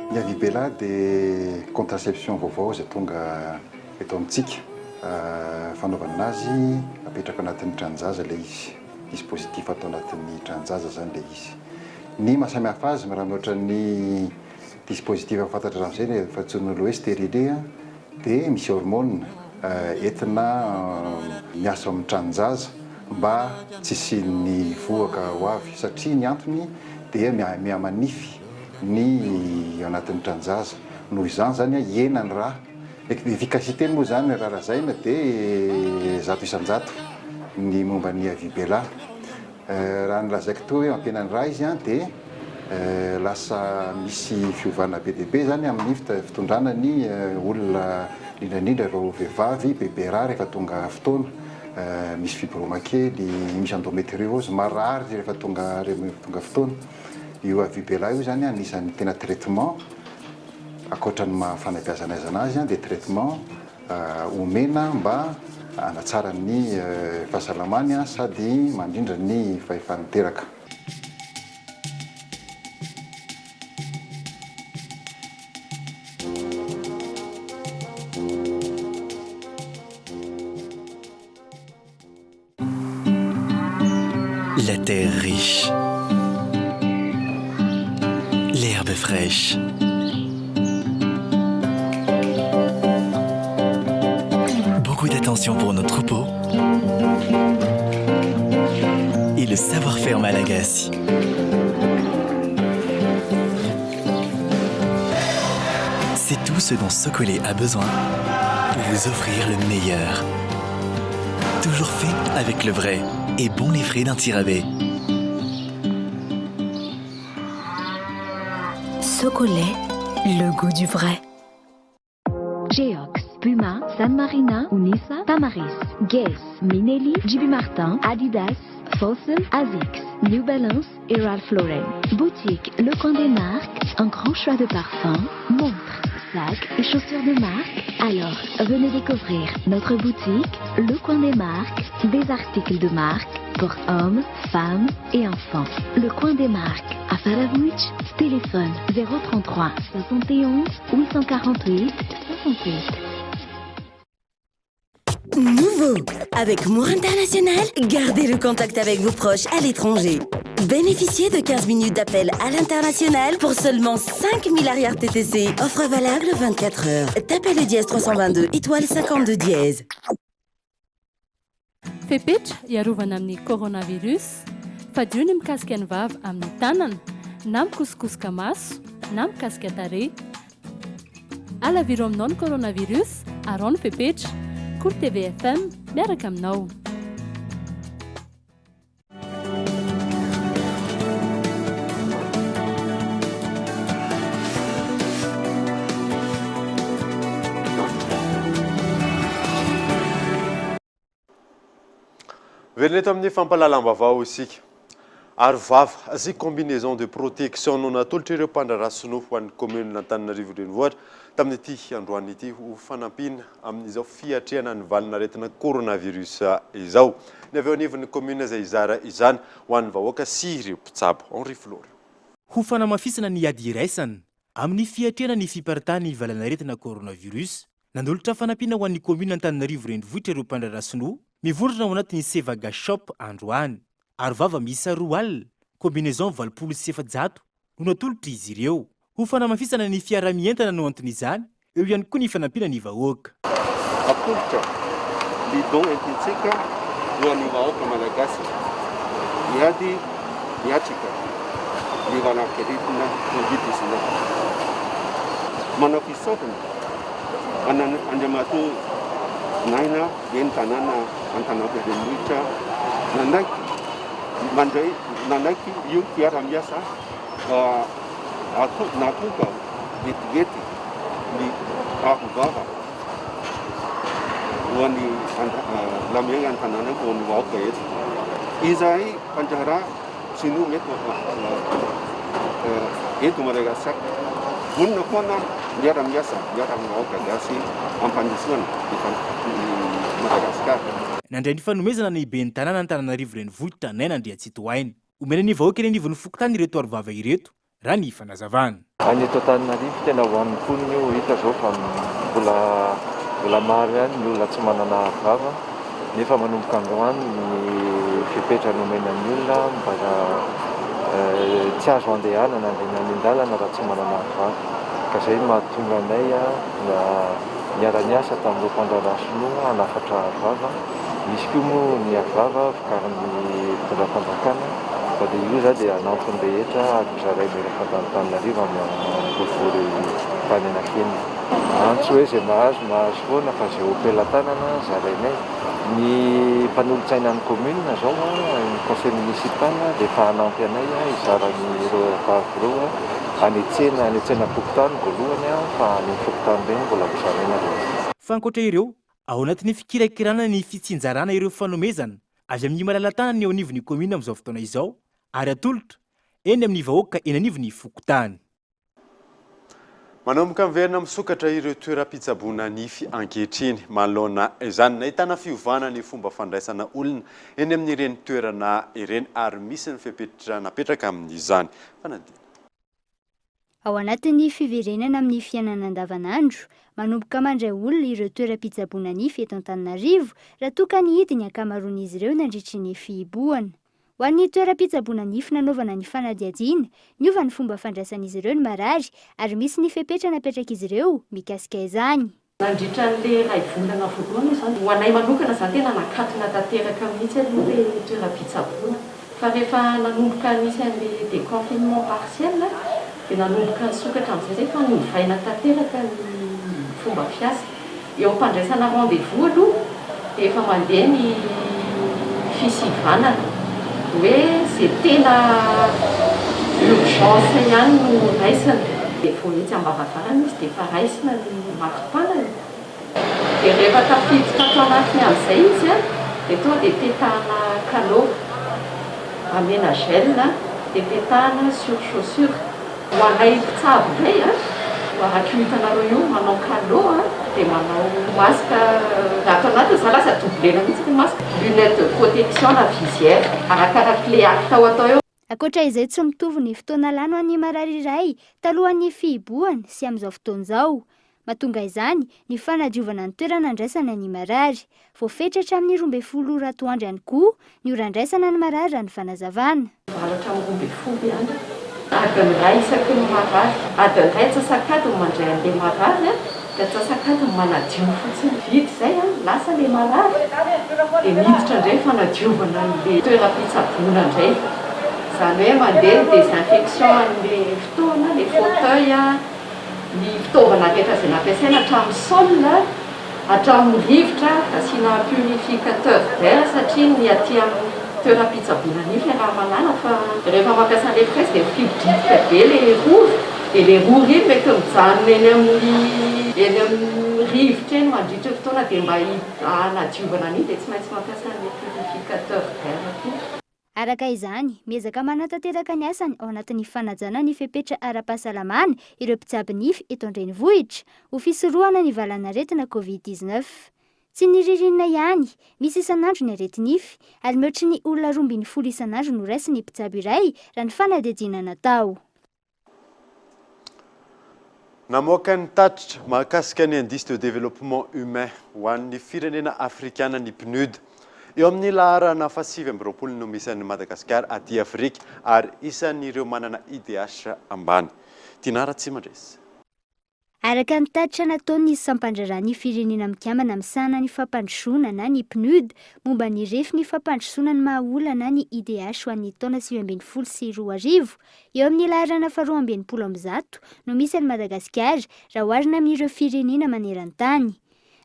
Ny Avibela dia contraception vaovao izay tonga eto amintsika. Fanaovana azy, apetraka anatin'ny tranon-jaza ilay izy, dispositif atao anatin'ny tranon-jaza izany ilay izy. Ny maha samy hafa azy raha mihoatra ny dispositif fantatra hatramin'izay efa antsoin'olona hoe stérilet dia misy hormone entina miasa ao amin'ny tranon-jaza mba tsy hisian'ny vohoka ho avy satria ny antony dia mihamanify ny ao anatin'ny tranon-jaza. Noho izany izany hihena ny rà. Efficacité-ny moa izany raha lazaina dia 100% ny momba ny Avibela. Raha ny lazaiko toa hoe mampihena ny rà izy dia lasa misy fiovana be dia be izany amin'ny fitondrana ny olona indrindra indrindra ireo vehivavy bebe rà rehefa tonga fotoana, misy fibroma kely, misy endometriose, marary rehefa tonga tonga fotoana. Io Avibela io izany anisan'ny tena traitement ankoatra ny maha fanabeazana azy dia traitement omena mba hanatsara ny fahasalamany sady mandrindra ny fahefany miteraka.
La terre riche. L'herbe fraîche. Beaucoup d'attention pour nos troupeaux. Et le savoir-faire malagasy. C'est tout ce dont Socolé a besoin pour vous offrir le meilleur. Toujours fait avec le vrai et bon les frais d'un tirabé.
Socolait, le goût du vrai.
Geox, Puma, San Marina, Unisa, Tamaris, Guess, Minelli, JB Martin, Adidas, Fossil, Asics, New Balance et Ralph Lauren. Boutique Le Coin des Marques, un grand choix de parfums, montres, sacs et chaussures de marque. Alors, venez découvrir notre boutique Le Coin des Marques, des articles de marque pour hommes, femmes et enfants. Le Coin des Marques à Faravouch, téléphone 033 71 848 68.
Nouveau Avec Moi International, gardez le contact avec vos proches à l'étranger. Bénéficiez de 15 minutes d'appel à l'international pour seulement 5000 arrières TTC. Offre valable 24 heures. Tapez le dièse 322 étoile 52 dièse.
Fepetra hiarovana amin'ny coronavirus, Fadio ny mikasika ny vava amin'ny tanana, na mikosokosoka maso, na mikasika tarehy. Alaviro aminao ny coronavirus, araho ny fepetra. Kolo TV FM, miaraka aminao.
Miverina eto amin'ny fampahalalam-baovao isika. Aro vava sy combinaison de protection no natolotr'ireo mpandraharaha sinoa ho an'ny kaominina Antananarivo Renivohitra tamin'ity androany ity ho fanampiana amin'izao fiatrehana ny valin'aretina coronavirus izao. Ny avy eo anivon'ny kaominina izay hizara izany ho an'ny vahoaka sy ireo mpitsabo. Henri Florio.
Ho fanamafisana ny ady iraisana amin'ny fiatrehana ny fiparitahan'ny valan'aretina coronavirus, Nanolotra fanampiana ho an'ny kaominina Antananarivo Renivohitra ireo mpandraharaha sinoa mivondrona ao anatin'ny Sevaga Shop androany. Arovava miisa 20, combinaison 480 no natolotr'izy ireo. Ho fanamafisana ny fiaraha-mientana no anton'izany Eo ihany koa ny fanampiana ny vahoaka.
Atolotra ny don entintsika ho an'ny vahoaka malagasy miady miatrika ny valanaretina covid 19. Manao fisaorana an'Andriamatoa Naina ben'ny tanàna Antananarivo Renivohitra nanaiky mandray nanaiky io fiara-miasa nahatonga vetivety ny arovava ho an'ny lamiagna an-tanàna ho an'ny vahoaka eto. Izahay mpandraharaha sinoa eto eto Madagasikara vonona foana miara-miasa miara amin'ny vahoaka gasy hampandrosoana ny Madagasikara.
Nandray ny fanomezana ny ben'ny tanàna Antananarivo Renivohitra Naina Andriantsitohaina. Omena ny vahoaka eny anivon'ny fokontany ireto arovava ireto raha ny fanazavana.
Any eto Antananarivo tena ho an'ny mponina io, hita izao fa mbola mbola maro ihany ny olona tsy manana arovava nefa manomboka androany ny fepetra nomena ny olona mba tsy azo andehanana andeha any an-dalana raha tsy manana arovava ka izay no mahatonga anay niara-niasa tamin'ireo mpandraharaha sinoa hanafatra arovava. Misy koa moa ny arovava vokarin'ny fitondram-panjakana fa dia io za dia hanampy ny rehetra ary ho zaraina eran'ny Antananarivo amin'ny boribory tany anankienina. Antso hoe izay mahazo mahazo foana fa izay eo am-pelatanana zarainay. Ny mpanolotsainan'ny commune izao, ny conseil municipal dia efa hanampy anay hizara an'ireo arovava ireo any an-tsena, any an-tsenam-pokontany voalohany fa any amin'ny fokontany ireny mbola ho zaraina ireo.
Fa ankoatra ireo, Ao anatin'ny fikirakirana ny fitsinjarana ireo fanomezana avy amin'ny malala-tanana eo anivon'ny kaominina amin'izao fotoana izao ary atolotra eny amin'ny vahoaka eny anivon'ny fokontany.
Manomboka miverina misokatra ireo toeram-pitsaboana nify ankehitriny. Manoloana izany, nahitana fiovana ny fomba fandraisana olona eny amin'ireny toerana ireny ary misy ny fepetra napetraka amin'izany. Fanadihadiana.
Ao anatin'ny fiverenana amin'ny fiainana andavanandro, manomboka mandray olona ireo toeram-pitsaboana nify eto Antananarivo raha toa ka nihidy ny ankamaroan'izy ireo nandritry ny fihibohana. Ho an'ny toeram-pitsaboana nify nanaovana ny fanadihadiana, niova ny fomba fandraisan'izy ireo ny marary ary misy ny fepetra napetrak'izy ireo mikasika izany.
Nandritra an'ilay iray volana voalohany izany, ho anay manokana izany tena nakatona tanteraka mihitsy aloha ilay toeram-pitsaboana. Fa rehefa nanomboka nisy an'ilay déconfinement partiel dia nanomboka nisokatra amin'izay izay fa novaina tanteraka ny fomba fiasa. Eo am-pandraisana rendez-vous aloha dia efa mandeha ny fisivanana hoe izay tena urgence ihany no raisina. Dia vao etsy am-baravarana izy dia efa raisina ny mari-panany. Dia rehefa tafiditra ato anatiny amin'izay izy dia tonga dia petahana calot, amena gel dia petahana sur chaussure. Ho anay mpitsabo indray a, araka io hitanareo io, manao calot a, dia manao masque, ny ato anatiny izany lasa doublena mihitsy ny masque, lunette de protection na visière, arakarak'ilay acte ho atao eo.
Ankoatra izay tsy mitovy ny fotoana lany ho an'ny marary iray talohan'ny fihibohana sy amin'izao fotoana izao. Mahatonga izany ny fanadiovana ny toerana andraisana ny marary. Voafetra hatramin'ny 12 ora atoandro ihany koa ny ora andraisana ny marary raha ny fanazavana.
Valo hatramin'ny 12 ihany. Adiny iray isaky ny marary. Adiny iray antsasak'adiny mandray an'ilay marary dia antsasak'adiny manadio fotsiny. Vita izay, lasa ilay marary dia miditra indray fanadiovana an'ilay toeram-pitsaboana indray. Izany hoe mandeha ny désinfection an'ilay fitaovana, ilay fauteuil. Ny fitaovana rehetra izay nampiasaina hatramin'ny sol, hatramin'ny rivotra, asiana purificateur d'air satria ny aty amin'ny toeram-pitsaboana nify iaraha-mahalala fa rehefa mampiasa an'ilay fraise dia mifiridrifitra be ilay rora, dia ilay rora iny mety mijanona eny amin'ny eny amin'ny rivotra eny mandritra ny fotoana dia mba hanadiovana an'iny dia tsy maintsy mampiasa an'ilay purificateur d'air koa.
Araka izany, miezaka manatanteraka ny asany ao anatin'ny fanajana ny fepetra ara-pahasalamana ireo mpitsabo nify eto an-drenivohitra, ho fisorohana ny valanaretina Covid 19. Tsy ny ririnina ihany, misy isan'andro ny areti-nify, ary mihoatry ny olona 12 isan'andro no raisin'ny mpitsabo iray raha ny fanadihadiana natao.
Namoaka ny tatitra mahakasika ny Indice de développement humain ho an'ny firenena afrikana ny PNUD. Eo amin'ny laharana faha-29 no misy an'i Madagasikara aty Afrika ary isan'ireo manana IDH ambany. Dinah Ratsimandresy.
Araka ny tatitra nataon'ny Sampandraharahan'ny Firenena Mikambana misahana ny Fampandrosoana na ny PNUD momba ny refin'ny fampandrosoana ny maha olona na ny IDH ho an'ny taona 2019, eo amin'ny laharana faharoa 160 no misy an'i Madagasikara raha oharina amin'ireo firenena maneran-tany.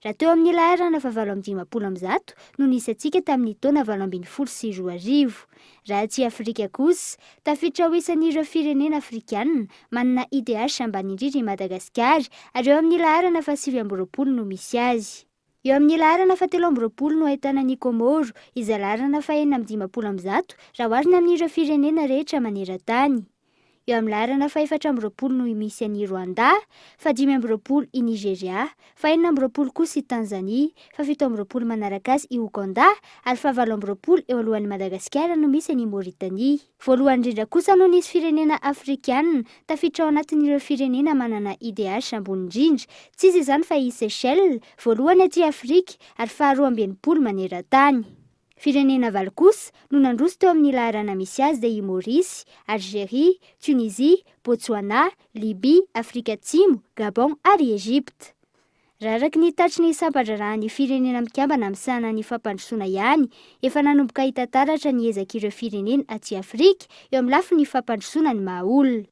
Raha teo amin'ny laharana fahavalo 150 no nisy antsika tamin'ny taona 2018. Raha aty Afrika kosa, tafiditra ho isan'ireo firenena afrikanina manana IDH ambany indrindra i Madagasikara ary eo amin'ny laharana faha-29 no misy azy. Eo amin'ny laharana faha-23 no ahitana an'i Kômôro, izay laharana faha-156 raha oharina amin'ireo firenena rehetra maneran-tany. Eo amin'ny laharana faha-24 no misy an'i Rwanda, faha-25 i Nigeria, faha-26 kosa i Tanzania, faha-27 manaraka azy i Ouganda ary faha-28 eo alohan'i Madagasikara no misy an'i Mauritanie. Voalohany indrindra kosa no nisy firenena afrikanina tafiditra ao anatin'ireo firenena manana IDH ambony indrindra. Tsy iza izany fa i Seychelles, voalohany aty Afrika ary faha-62 maneran-tany. Firenena valo kosa no nandroso teo amin'ny laharana misy azy dia i Maorisy, Algerie, Tunisie, Botswana, Libye, Afrika Atsimo, Gabon ary Egypte. Raha araka ny tatry ny sampan-draharahan'ny Firenena Mikambana misahana ny fampandrosoana ihany, efa nanomboka hita taratra ny ezak'ireo firenena aty Afrika eo amin'ny lafiny fampandrosoana ny maha olona.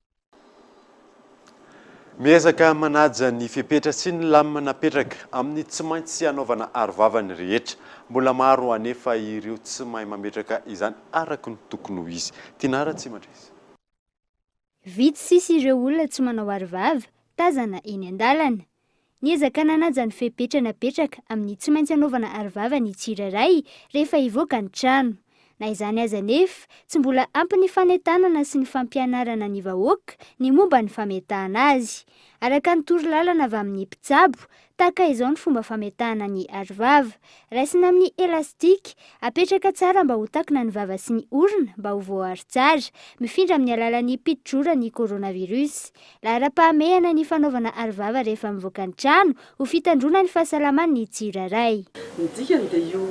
Miezaka manaja ny fepetra sy ny lamina napetraka amin'ny tsy maintsy hanaovana arovava ny rehetra. Mbola maro anefa ireo tsy mahay mametraka izany araka ny tokony ho izy. Tinah Ratsimandresy.
Vitsy sisa ireo olona tsy manao arovava, tazana eny an-dalana. Niezaka nanaja ny fepetra napetraka amin'ny tsy maintsy anaovana arovava ny tsirairay rehefa hivoaka ny trano. Na izany aza anefa, tsy mbola ampy ny fanentanana sy ny fampianarana ny vahoaka ny momba ny fametahana azy. Araka ny torolalana avy amin'ny mpitsabo, tahaka izao ny fomba fametahana ny arovava. Raisina amin'ny elastika, apetraka tsara mba ho takona ny vava sy ny orona mba ho voaaro tsara. Mifindra amin'ny alalan'ny piti-drora ny coronavirus. Laharam-pahamehana ny fanaovana arovava rehefa mivoaka ny trano, ho fitandroana ny fahasalaman'ny tsirairay.
Ny dikany dia io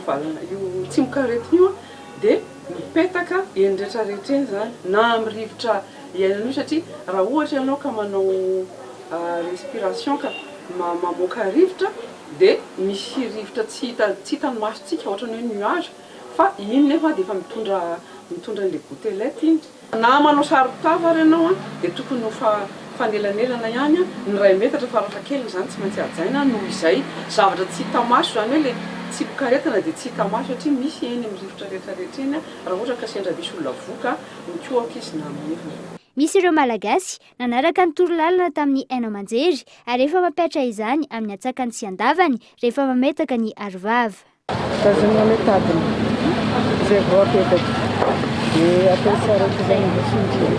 valana io tsimokaretina io dia mipetaka eny rehetra rehetra eny izany na amin'ny rivotra iainana io satria raha ohatra ianao ka manao respiration ka mamoaka rivotra dia misy rivotra tsy hita tsy hitan'ny masontsika ohatran'ny hoe nuage fa iny nefa dia efa mitondra mitondra an'ilay gouttelette iny. Na manao saron-tava ary ianao dia tokony ho fanelanelana ihany, ny iray metatra farafahakeliny izany tsy maintsy hajaina noho izay zavatra tsy hita maso izany hoe ilay tsimokaretina dia tsy hita maso satria misy eny amin'ny rivotra rehetra rehetra eny raha ohatra ka sendra misy olona voka mikohaka izy na mihevina.
Misy ireo Malagasy nanaraka ny torolalana tamin'ny haino aman-jery ary efa mampihatra izany amin'ny antsakany sy andavany rehefa mametaka ny arovava.
Tazomina amin'ny tadiny izay vao apetaka dia atao tsara ohatr'izay mba tsy mijery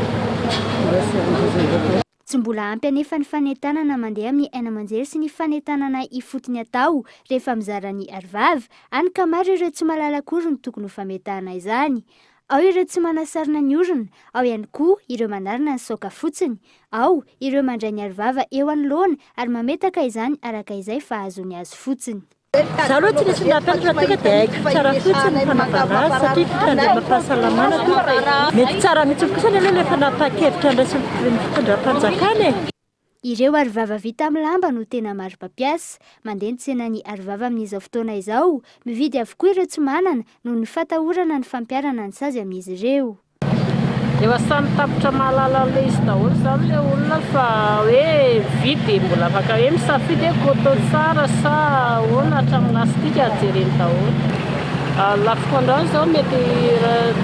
mba tsy handoza.
Tsy mbola ampy anefa ny fanentanana mandeha amin'ny haino aman-jery sy ny fanentanana ifotony atao rehefa mizara ny arovava, any ka maro ireo tsy mahalala akory ny tokony ho fametahana izany. Ao ireo tsy manasarona ny orona, ao ihany koa ireo manarina ny saoka fotsiny, ao ireo mandray ny arovava eo anoloana ary mametaka izany araka izay fahazoany azy fotsiny.
Za aloha tsy nisy nampianatra fa tonga dia haiko tsara fotsiny ny fanaovana azy satria fitandremam-pahasalamana tompoko. Mety tsara mihitsy kosa aloha ilay fanapahan-kevitra ndraisin'ny fitondram-panjakana e.
Ireo arovava vita amin'ny lamba no tena maro mpampiasa. Mandeha ny tsenan'ny arovava amin'izao fotoana izao. Mividy avokoa ireo tsy manana noho ny fatahorana ny fampiharana ny sazy amin'izy ireo.
Efa samy tapitra mahalala an'ilay izy daholo izany ilay olona fa hoe mividy dia mbola afaka hoe misafidy hoe coton tsara sa ahoana hatramin'ny lastika jereny daholo. Lafiko androany izao mety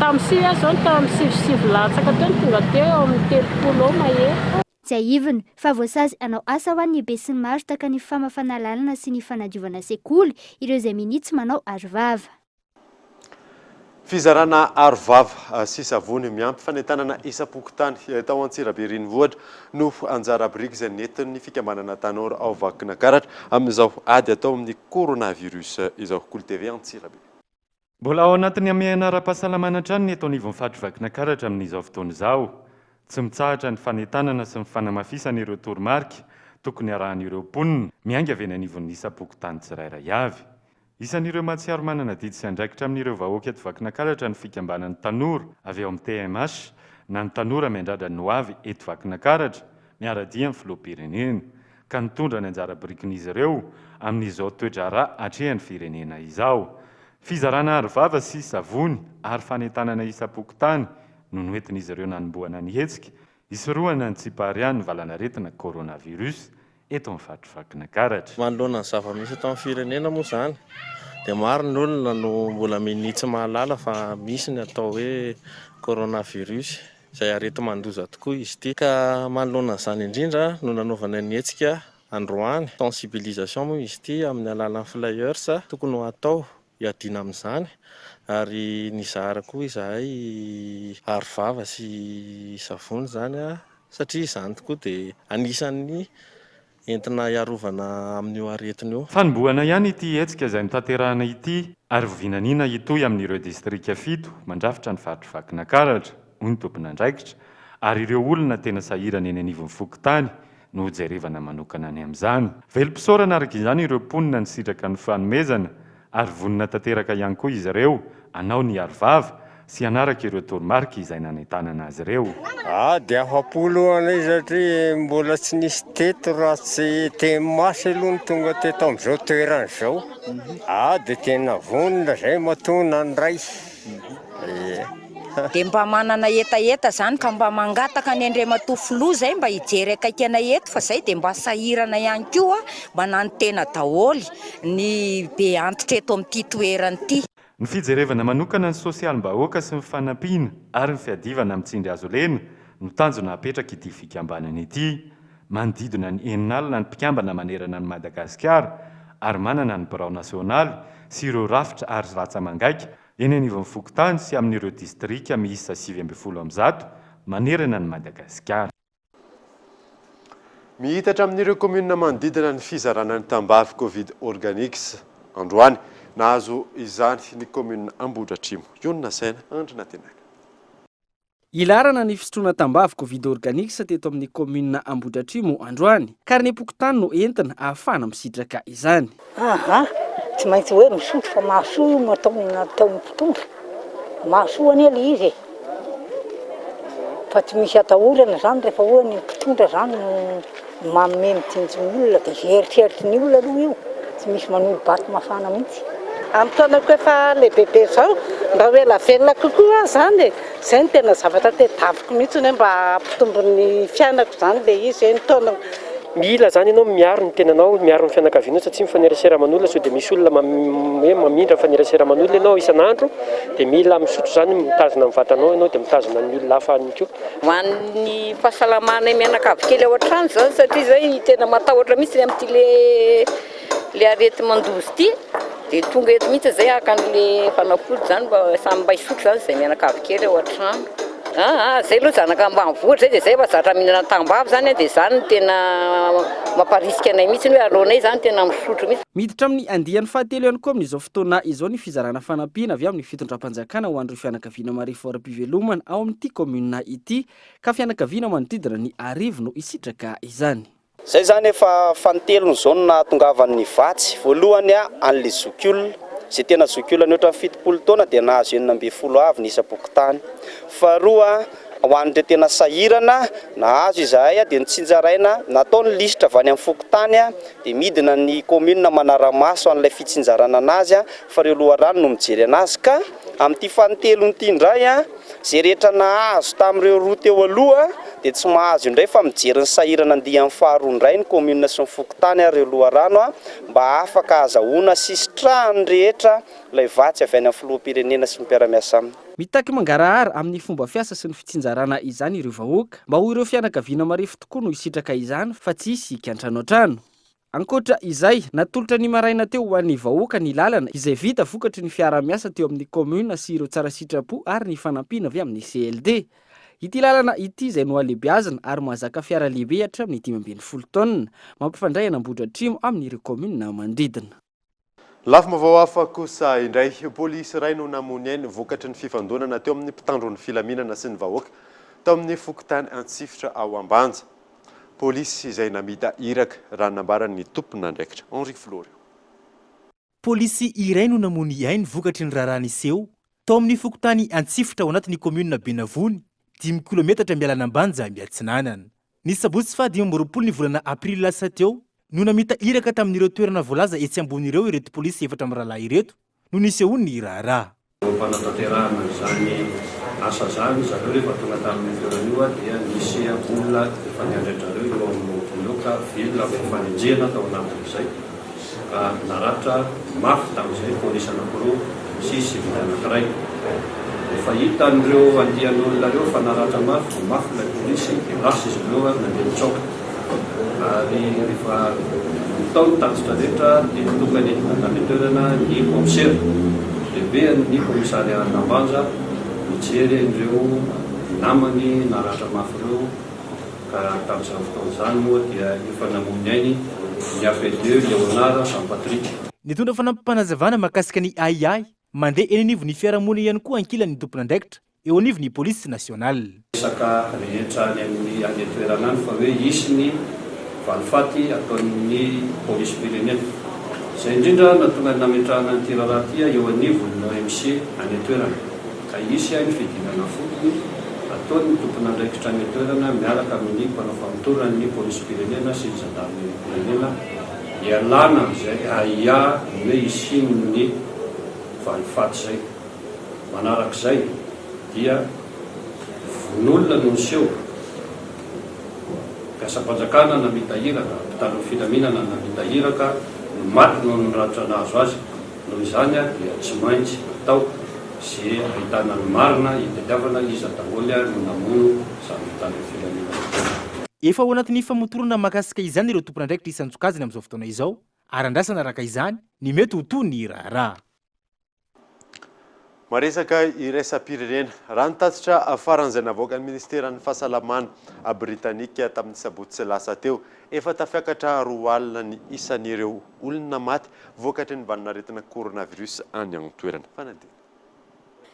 tamin'ny sivy aho izao tamin'ny sivy sivy latsaka teo no tonga teo eo amin'ny 30 eo mahery.
Tsiahivina fa voasazy hanao asa ho an'ny besinimaro tahaka ny famafana lalana sy ny fanadiovana sekoly ireo izay minia tsy manao arovava.
Fizarana aro vava sy savony miampy fanentanana isam-pokontany tao Antsirabe Renivohitra no anjara biriky izay nentin'ny fikambanana Tanora ao Vakinankaratra amin'izao ady atao amin'ny coronavirus izao. Kolo TV Antsirabe.
Mbola ao anatin'ny hamehana ara-pahasalamana hatrany ny eto anivon'ny faritr'i Vakinankaratra amin'izao fotoana izao. Tsy mitsahatra ny fanentanana sy ny fanamafisana ireo toromarika tokony harahan'ireo mponina, miainga avy eny anivon'ny isam-pokontany tsirairay avy. Isan'ireo mahatsiaro manana adidy sy andraikitra amin'ireo vahoaka eto Vakinankaratra ny fikambanan'ny tanora avy ao amin'ny TMH na ny tanora miandrandra ny hoavy eto Vakinankaratra, miara-dia amin'ny filoham-pirenena. ka nitondra ny anjara birikin'izy ireo amin'izao toe-draharaha atrehan'ny firenena izao. Fizarana arovava sy savony ary fanentanana isam-pokontany no noentin'izy ireo nanombohana ny hetsika hisorohana ny tsiparian'ny valanaretina coronavirus eto amin'ny faritry Vakinankaratra.
Manoloana ny zava-misy eto amin'ny firenena moa izany dia maro ny olona no mbola minia tsy mahalala fa misy ny atao hoe coronavirus izay areti-mandoza tokoa izy ity. Ka manoloana an'izany indrindra no nanaovana ny hetsika androany, sensibilisation moa izy ity amin'ny alalan'ny flyers tokony ho atao hiadiana amin'izany ary nizara koa izahay arovava sy savony izany satria izany tokoa dia anisan'ny entina hiarovana amin'io aretina io.
Fanombohana ihany ity hetsika izay notanterahina ity ary vinaniana hitohy amin'ireo distrika fito mandrafitra ny faritry Vakinankaratra, hoy ny tompon'andraikitra, ary ireo olona tena sahirana eny anivon'ny fokontany no hojerevana manokana ny amin'izany. Velom-pisaorana araka izany ireo mponina nisitraka ny fanomezana ary vonona tanteraka ihany koa izy ireo hanao ny arovava sy hanaraka ireo toromarika izay nanentanana azy ireo.
Ah dia afa-po aloha anay satria mbola tsy nisy teto raha tsy teny Masy aloha no tonga teto amin'izao toerana izao. Ah dia tena vonona izay matoa nandray. Ie.
Dia mba manana hetaheta zany ka mba mangataka any Andriamatoa Filoha zay mba hijery akaiky anay eto fa zay dia mba sahirana ihany koa mananontena daholo ny be antitra eto amin'ity toerana ity.
Ny fijerevana manokana ny sosialim-bahoaka sy ny fanampiana ary ny fiadivana amin'ny tsindry hazo lena no tanjona apetrak'ity fikambanana ity. Manodidina ny 60 ny mpikambana manerana an'i Madagasikara ary manana ny birao nasionaly sy ireo rafitra ary ratsa-mangaika Eny anivon'ny fokontany sy amin'ireo distrika miisa 119 manerana an'i Madagasikara.
Miitatra amin'ireo kaominina manodidina ny fizarana ny tambavy Covid Organics androany. Nahazo izany ny kaominina Ambohidratrimo. Ionona Saina, Andry Nantenaina.
Hilaharana ny fisotroana tambavy Covid Organics teto amin'ny kaominina Ambohidratrimo androany. Karnem-pokontany no entina ahafahana misitraka izany.
Aha, tsy maintsy hoe misotro fa mahasoa io no ataony nataon'ny mpitondra. Mahasoa anie le izy e. Fa tsy misy atahorana zany rehefa hoe ny mpitondra zany no Manome mitsinjo ny olona dia izay eritreritry ny olona aloha io, tsy misy manolo-bato mafana mihitsy.
Amin'ny taonako efa lehibebe izao, mba ho ela velona kokoa aho izany e! Izay no tena zavatra tedaviko mihitsy hoe mba hampitombo ny fiainako izany ilay izy hoe ny taona.
Mila izany ianao miaro ny tenanao, miaro ny fianakavianao satria mifanerasera aman'olona sao dia misy olona hoe mamindra mifanerasera aman'olona ianao isan'andro dia mila misotro izany mitazona ny vatanao ianao dia mitazona ny olona hafa ihany koa.
Ho an'ny fahasalamanay mianakavy kely ao an-trano izany satria izay tena matahotra mihitsy amin'ity le le areti-mandoza ity dia tonga eto mihitsy izay haka an'le fanafody izany mba samy mba hisotro izany izay mianakavy kely ao an-trano. Aa zay aloha zanaka ambanivohitra zay dia zay efa zatra mihinana tambavy izany dia izany no tena mamparisika anay mihitsy hoe aleonay izany tena misotro mihitsy.
Miditra amin'ny andiany fahatelo ihany koa amin'izao fotoana izao ny fizarana fanampiana avy amin'ny fitondram-panjakana ho an'ireo fianakaviana marefo ara-pivelomana ao amin'ity kaominina ity ka fianakaviana manodidina ny arivo no hisitraka izany.
Zay zany efa fanintelony zao no nahatongavan'ny vatsy. Voalohany an'le zokiolona, zay tena zokiolona nihoatra ny 70 taona dia nahazo 16 avy ny isam-pokontany. Faharoa, ho an'ireo tena sahirana, nahazo izahay dia notsinjaraina, natao ny lisitra avy any amin'ny fokontany dia midina ny commune manara-maso an'ilay fitsinjarana anazy fa ireo loharano no mijery anazy ka amin'ity fanintelony ity indray izay rehetra nahazo tamin'ireo roa teo aloha dia tsy mahazo indray fa mijery ny sahirana andiany faharoa indray ny commune sy ny fokontany ary ireo loharano mba afaka azahoana sy sitrahan'ny rehetra ilay vatsy avy any amin'ny filoham-pirenena sy ny mpiara-miasa aminy.
Mitaky mangarahara amin'ny fomba fiasa sy ny fitsinjarana izany ireo vahoaka mba ho ireo fianakaviana marefo tokoa no hisitraka izany fa tsy hisy kiantranoantrano. Ankoatra izay, natolotra ny maraina teo ho an'ny vahoaka ny lalana izay vita vokatry ny fiaraha-miasa teo amin'ny kaominina sy ireo tsara sitrapo ary ny fanampiana avy amin'ny CLD. Ity lalana ity izay nohalehibeazina ary mahazaka fiara lehibe hatramin'ny 15 taonina, mampifandray an'Ambohidratrimo amin'ireo kaominina manodidina.
Lafim-baovao hafa kosa indray, polisy iray no namoy ny ainy vokatry ny fifandonana teo amin'ny mpitandro ny filaminana sy ny vahoaka tao amin'ny fokontany Antsifotra ao Ambanja. Polisy izay namita iraka, raha ny nambaran'ny tompon'andraikitra. Henri Florio.
Polisy iray no namoy ny ainy vokatry ny raharaha niseho tao amin'ny fokontany Antsifotra ao anatin'ny kaominina Benavony, dimy kilometatra miala an'Ambanja miatsinanana. Ny sabotsy faha 25 ny volana aprily lasa teo no namita iraka tamin'ireo toerana voalaza etsy ambony ireo ireto polisy efatra mirahalahy ireto no nisehoan'ny raharaha.
Eo am-panatanterahana an'izany asa izany ry zareo rehefa tonga tamin'io toerana io dia nisy olona efa niandry an-dRareo eo amin'ny roapolo eo ka velona amin'ny fifanenjehana tao anatin'izay ka naratra mafy tamin'izay polisy anankiroa sy sivily anankiray. Rehefa hitan'ireo andian'olona ireo fa naratra mafy, voa mafy ilay polisy dia lasa izy ireo nandeha nitsoaka. Ary rehefa natao ny tatitra rehetra dia tonga nentina tany an-toerana ny kaomisera lehibean'ny kaomisarian'Ambanja nijery an'ireo namany naratra mafy ireo ka tamin'izany fotoana izany moa dia efa namoy ny ainy ny APD Léonard Jean Patrick.
Nitondra fanampim-panazavana mahakasika ny ahiahy mandeha eny anivon'ny fiarahamonina ihany koa ankilan'ny tompon'andraikitra eo anivon'ny Police Nationale.
Resaka rehetra any amin'ny any an-toerana any fa hoe hisy ny valifaty ataon'ny polisim-pirenena. Izay indrindra nahatonga ny nametrahana an'ity raharaha ity eo anivon'ny OMC any an-toerana ka hisy ny fidinana fotony ataon'ny tompon'andraikitra any an-toerana miaraka amin'ny mpanao famotoran'ny polisim-pirenena sy ny zandarimeriam-pirenena hialana amin'izay ahiahy ny hoe hisian'ny valifaty izay. Manarak'izay dia vono-olona no niseho, mpiasam-panjakana namita iraka, mpitandro ny filaminana namita iraka no maty noho ny ratra nahazo azy, noho izany dia tsy maintsy atao ze ahitana ny marina hitadiavana iza daholo no namono izany mpitandro ny filaminana izany.
Efa ao anatin'ny famotorana mahakasika izany ireo tompon'andraikitra isan-tsokajiny amin'izao fotoana izao ary andrasana araka izany ny mety ho tohin'ny raharaha.
Maresaka iraisam-pirenena. Raha ny tatitra farany izay navoakan'ny ministeran'ny fahasalamana Britanika tamin'ny sabotsy lasa teo, efa tafiakatra 20 ny isan'ireo olona maty vokatry ny valin'aretina coronavirus any an-toerana. Fanadihadiana.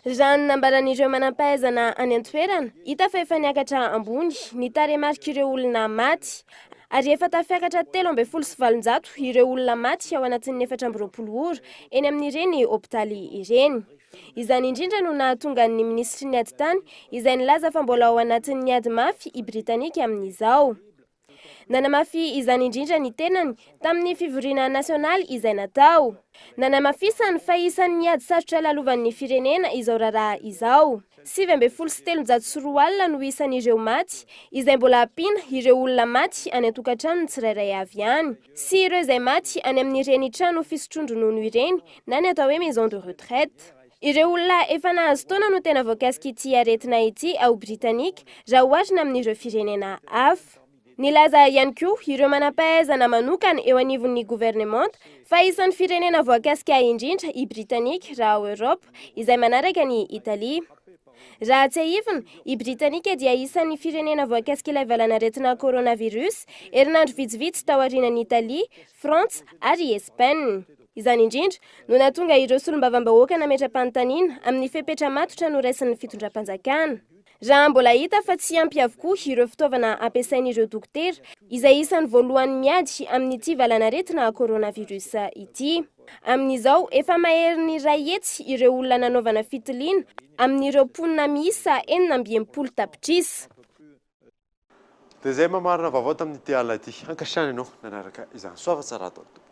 Raha ny nambaran'ireo manampahaizana any an-toerana, hita fa efa niakatra ambony ny tarehimarik'ireo olona maty ary efa tafiakatra 813 ireo olona maty ao anatin'ny 24 ora eny amin'ireny hopitaly ireny. Izany indrindra no nahatonga ny minisitry ny ady tany izay nilaza fa mbola ao anatin'ny ady mafy i Britanika amin'izao. Nanamafy izany indrindra ny tenany tamin'ny fivoriana nasionaly izay natao. Nanamafisany fa isan'ny ady sarotra lalovan'ny firenena izao raharaha izao. 219 no isan'ireo maty, izay mbola ampiana ireo olona maty any an-tokantranony tsirairay avy any, sy ireo izay maty any amin'ireny trano fisotroan-dronono ireny na ny atao hoe maison de retraite. Ireo olona efa nahazo taona no tena voakasik'ity aretina ity ao Britanika raha oharina amin'ireo firenena hafa. Nilaza ihany koa ireo manampahaizana manokana eo anivon'ny governemanta fa isan'ny firenena voakasika indrindra i Britanika raha ao Eoropa, izay manaraka an'i Italia. Raha tsiahivina, i Britanika dia isan'ny firenena voakasik'ilay valanaretina coronavirus, herinandro vitsivitsy taorianan'i Italia, Frantsa ary Espaina. Izany indrindra no nahatonga ireo solombavambahoaka nametra-panontaniana amin'ny fepetra matotra noraisin'ny fitondram-panjakana. Raha mbola hita fa tsy ampy avokoa ireo fitaovana ampiasain'ireo dokotera, izay isan'ny voalohany miady amin'ity valanaretina coronavirus ity. Amin'izao, efa maherin'ny 100 ireo olona nanaovana fitiliana amin'ireo mponina miisa 66 tapitrisa.
Dia izay mamarana vaovao tamin'ity alina ity. Ankasitrahana ianao nanaraka izany. Soava tsara daholo tompoko.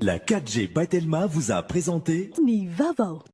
La 4G by Telma vous a présenté
Ny vaovao.